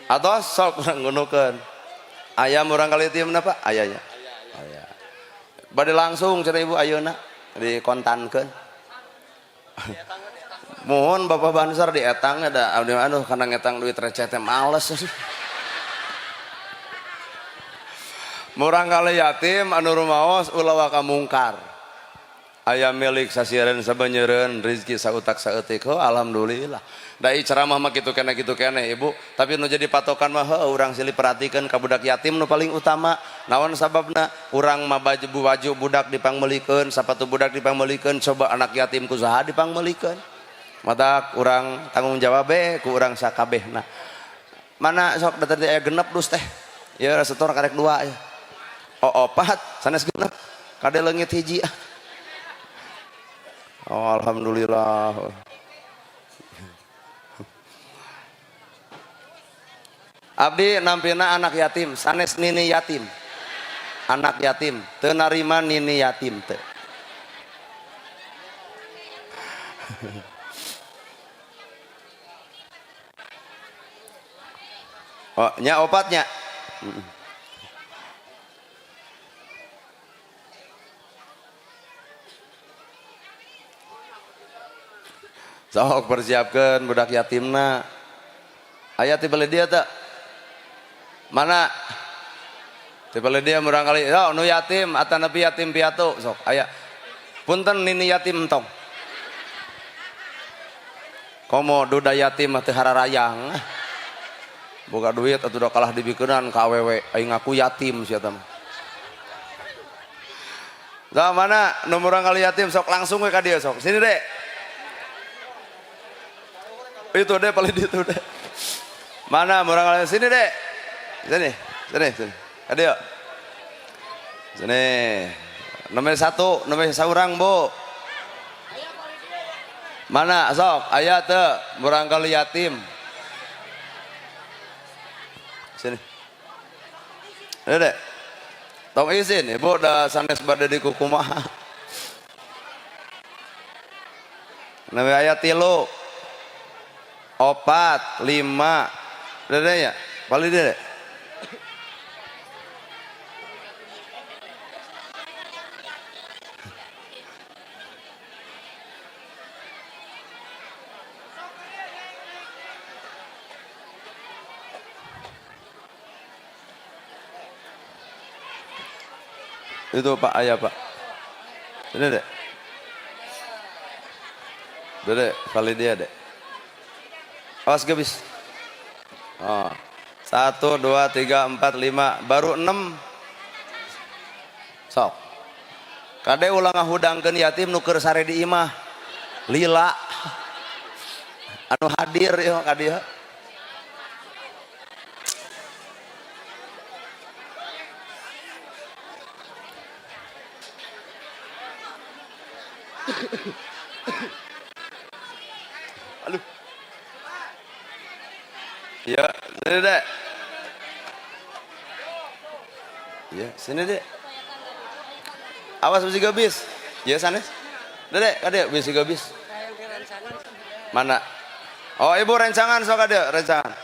Atos sok urang ngunukeun. Aya murang kali timna Pak? Aya nya. Aya. Bade langsung cenah Ibu ayeuna dikontankeun. Mohon Bapak Bansar dietang da abdi mah aduh kana ngetang duit receh teh males. Murang kali yatim anu rumaos ulah waka mungkar. Aya milik sasieureun sabenyeureun rezeki sautak saeutik heuh alhamdulillah. Da ieu ceramah mah kitu keneh Ibu, tapi nu jadi patokan mah heuh urang silih perhatikeun ka budak yatim nu paling utama. Naon sababna? Urang mah baju budak dipangmeulikeun, sapatu budak dipangmeulikeun, coba anak yatim ku saha dipangmeulikeun. Matak urang tanggung jawab be ku urang sakabehna. Mana sok da tadi aya genep dus teh. Ya setor karek dua ya. Oh, opat sanes genep. Kade leungit hiji. Oh, alhamdulillah. Abdi nampina anak yatim, sanes nini yatim. Anak yatim, teu narima nini yatim teu. Oh, nya opatnya. Sok persiapkan budak yatimna. Aya ti beli dia teu? Mana? Ti beli dia murang kali. Oh, nu yatim atanapi yatim piatu sok aya. Punten nini yatim tong. Komo duda yatim mah teu hararayang. Boga duit atuh udah kalah dibikeunan ka awewe aing ngaku yatim sia teh. Lah mana nu murang kali yatim sok langsung we ka dieu sok. Sini dek. Itu deh paling itu deh. Mana murang kali sini dek. Sini, sini, sini. Ka dieu. Sini. Nomor 1, nomor saurang, Bu. Mana sok aya teu murang kali yatim. Sini. Ini dek. Tong izin ibu da sanes bade di kukumaha. Nabi ayat 3. 4, 5. Dede ya? Paling dede. Itu Pak ayah Pak. Ini dek. Dede, kali dia dek. Awas gebis. Oh. 1, 2, 3, 4, 5, baru 6. Sok. Kade ulah ngahudangkeun yatim nu keur sare di imah. Lila. Anu hadir ieu ka dieu. Aduh. Ya, sini dek. Ya, sini dek. Awas bisi gabis. Ya sanes. Dek, kade bisi gabis. Mana? Oh, ibu rencangan sok kade, rencangan.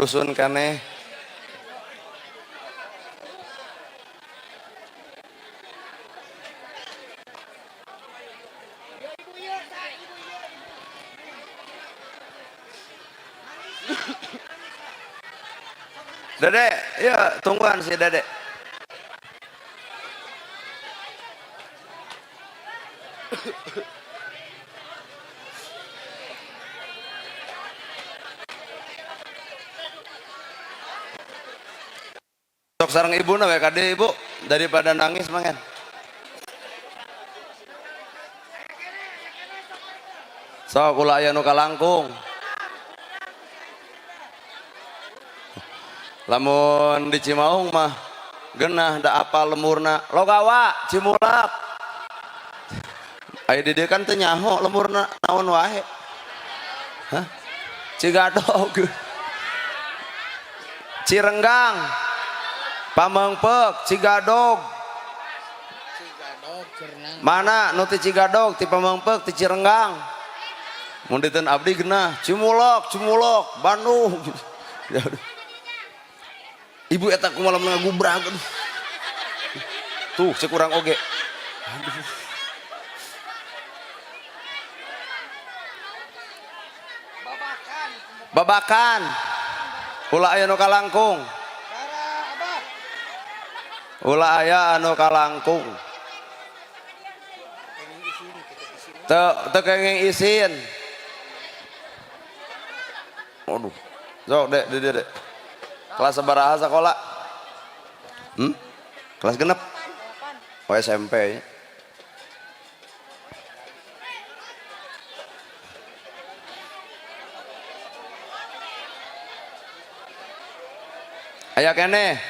Dusun kaneh. Dede, ya tungguan si Dede. Sok sareng ibu na we kade ibu daripada nangis mangan. Sok ulah aya nu kalangkung. Lamun di Cimaung mah genah da apal lemurna logawa Cimulak. Aya di dieu kan teu nyaho lemurna naon wae. Hah? Cigadog. Cirenggang. Pamengpeuk, Cigadog. Mana nu ti Cigadog, ti Pamengpeuk, ti Cirenggang. Mun diteun abdi genah Cimulak, Cimulak, Bandung. Ibu eta kumaha lamun ngagubrag. Tuh cek urang oge. Aduh. Babakan. Ulah aya nu kalangkung. Ulah aya anu kalangkung. Teu kenging isin. Aduh. Sok dek, dek, dek. Kelas sabaraha sekolah? Kelas genep? Oh SMP. Aya keneh.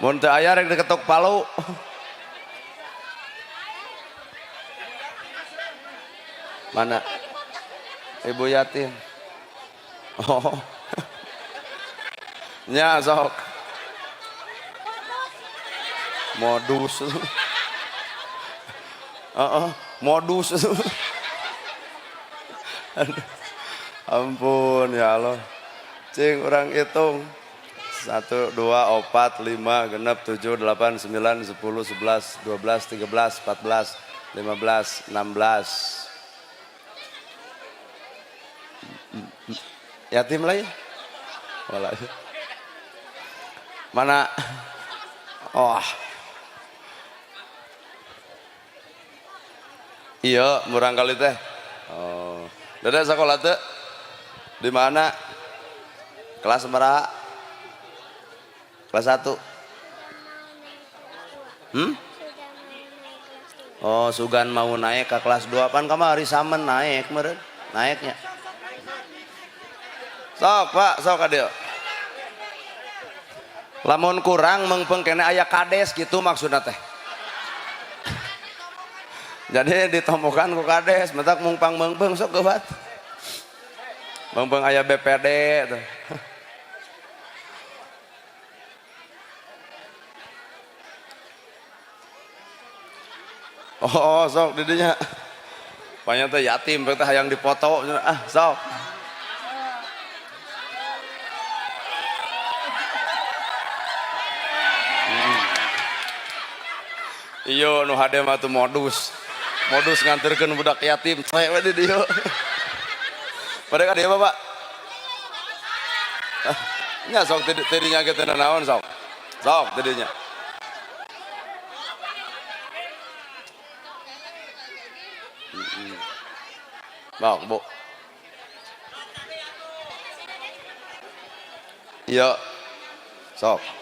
Mun teu aya rek diketok palu. Mana? Ibu yatim. Oh. Nya sok. Modus. Heeh, modus. Aduh. Ampun ya Allah. Cing urang hitung. 1, 2, 4, 5, genep, 7, 8, 9, 10, 11, 12, 13, 14, 15, 16. Yatim lah ya. Walah. Mana? Oh. Iya, murang kali teh. Oh. Dadah sekolah teh. Di mana? Kelas berapa? Kelas 1. Oh, sugan mau naik ke kelas 2 pan kamari samen naik meureun. Naiknya. Sok, Pak, sok ka dieu. Lamun kurang mengpeng kene aya kades gitu maksudna teh. Jadi ditemukan ku kades, mentak mungpang mengpeng sok geubat. Mengpeng aya BPD tuh. Oh, sok didinya. Banyak teh yatim, teh hayang dipoto, ah sok. Iyo nu hade mah tuh modus. Modus nganterkeun budak yatim, saya we di dieu. Mereka dia Bapak. Nya sok tidinya ge teu naon sok. Sok tidinya. Bang, Bu. Iya. Sok.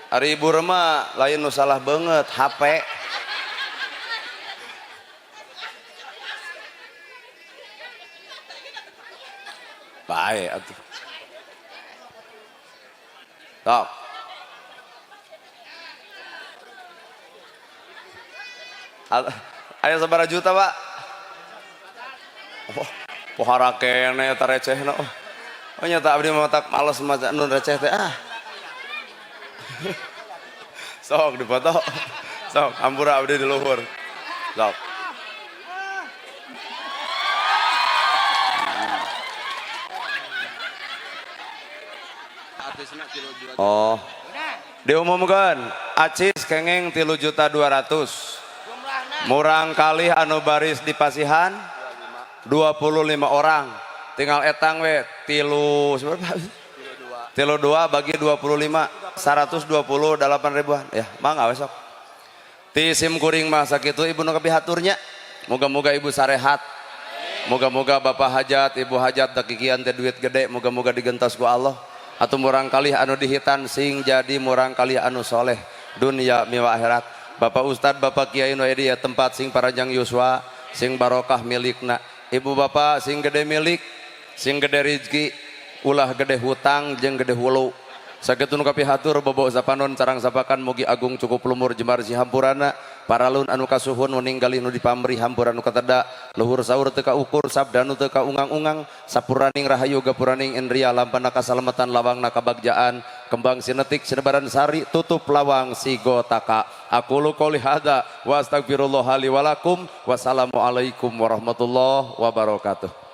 Ari ibu mah lain nu salah banget HP. Baik atuh. Sok. Aya sabaraha juta, Pak? Oh, pohara kene eta recehna. Oh, nyata abdi mah tak males maca nu receh teh ah. Sok dipoto. Sok hampura abdi di luhur. Sok. Oh. Diumumkan acis kengeng 3.200.000. Murang kalih anu baris di pasihan 25 orang. Tinggal etang we tilu seberapa? Tilu dua bagi 25, 128 ribuan. Ya, mangga we sok. Ti sim kuring mah sakitu ibu nu kapihaturnya. Moga-moga ibu sarehat. Moga-moga bapak hajat, ibu hajat dakikian teh duit gede, moga-moga digentos ku Allah. Atau murang kalih anu dihitan sing jadi murang kalih anu soleh dunia miwa akhirat. Bapak Ustad, Bapak Kiai nu aya di tempat sing paranjang yuswa, sing barokah milikna. Ibu bapak sing gede milik, sing gede rizki, ulah gede hutang jeung gede hulu. Sakitu nu kapihatur, bobo sapanon carang sapakan, mugi agung cukup lumur jembar si hampurana, paralun anu kasuhun ninggali nu dipamri hampura nu kateda luhur, saur teu kaukur, sabda nu teu kaungang-ungang. Sapuraning rahayu, gapuraning indria, lampana kasalamatan, lawangna kabagjaan, kembang sinetik sinebaran sari, tutup lawang sigotaka. Aqulu qouli hadza wa astaghfirullah li walakum. Wassalamualaikum warahmatullahi wabarakatuh.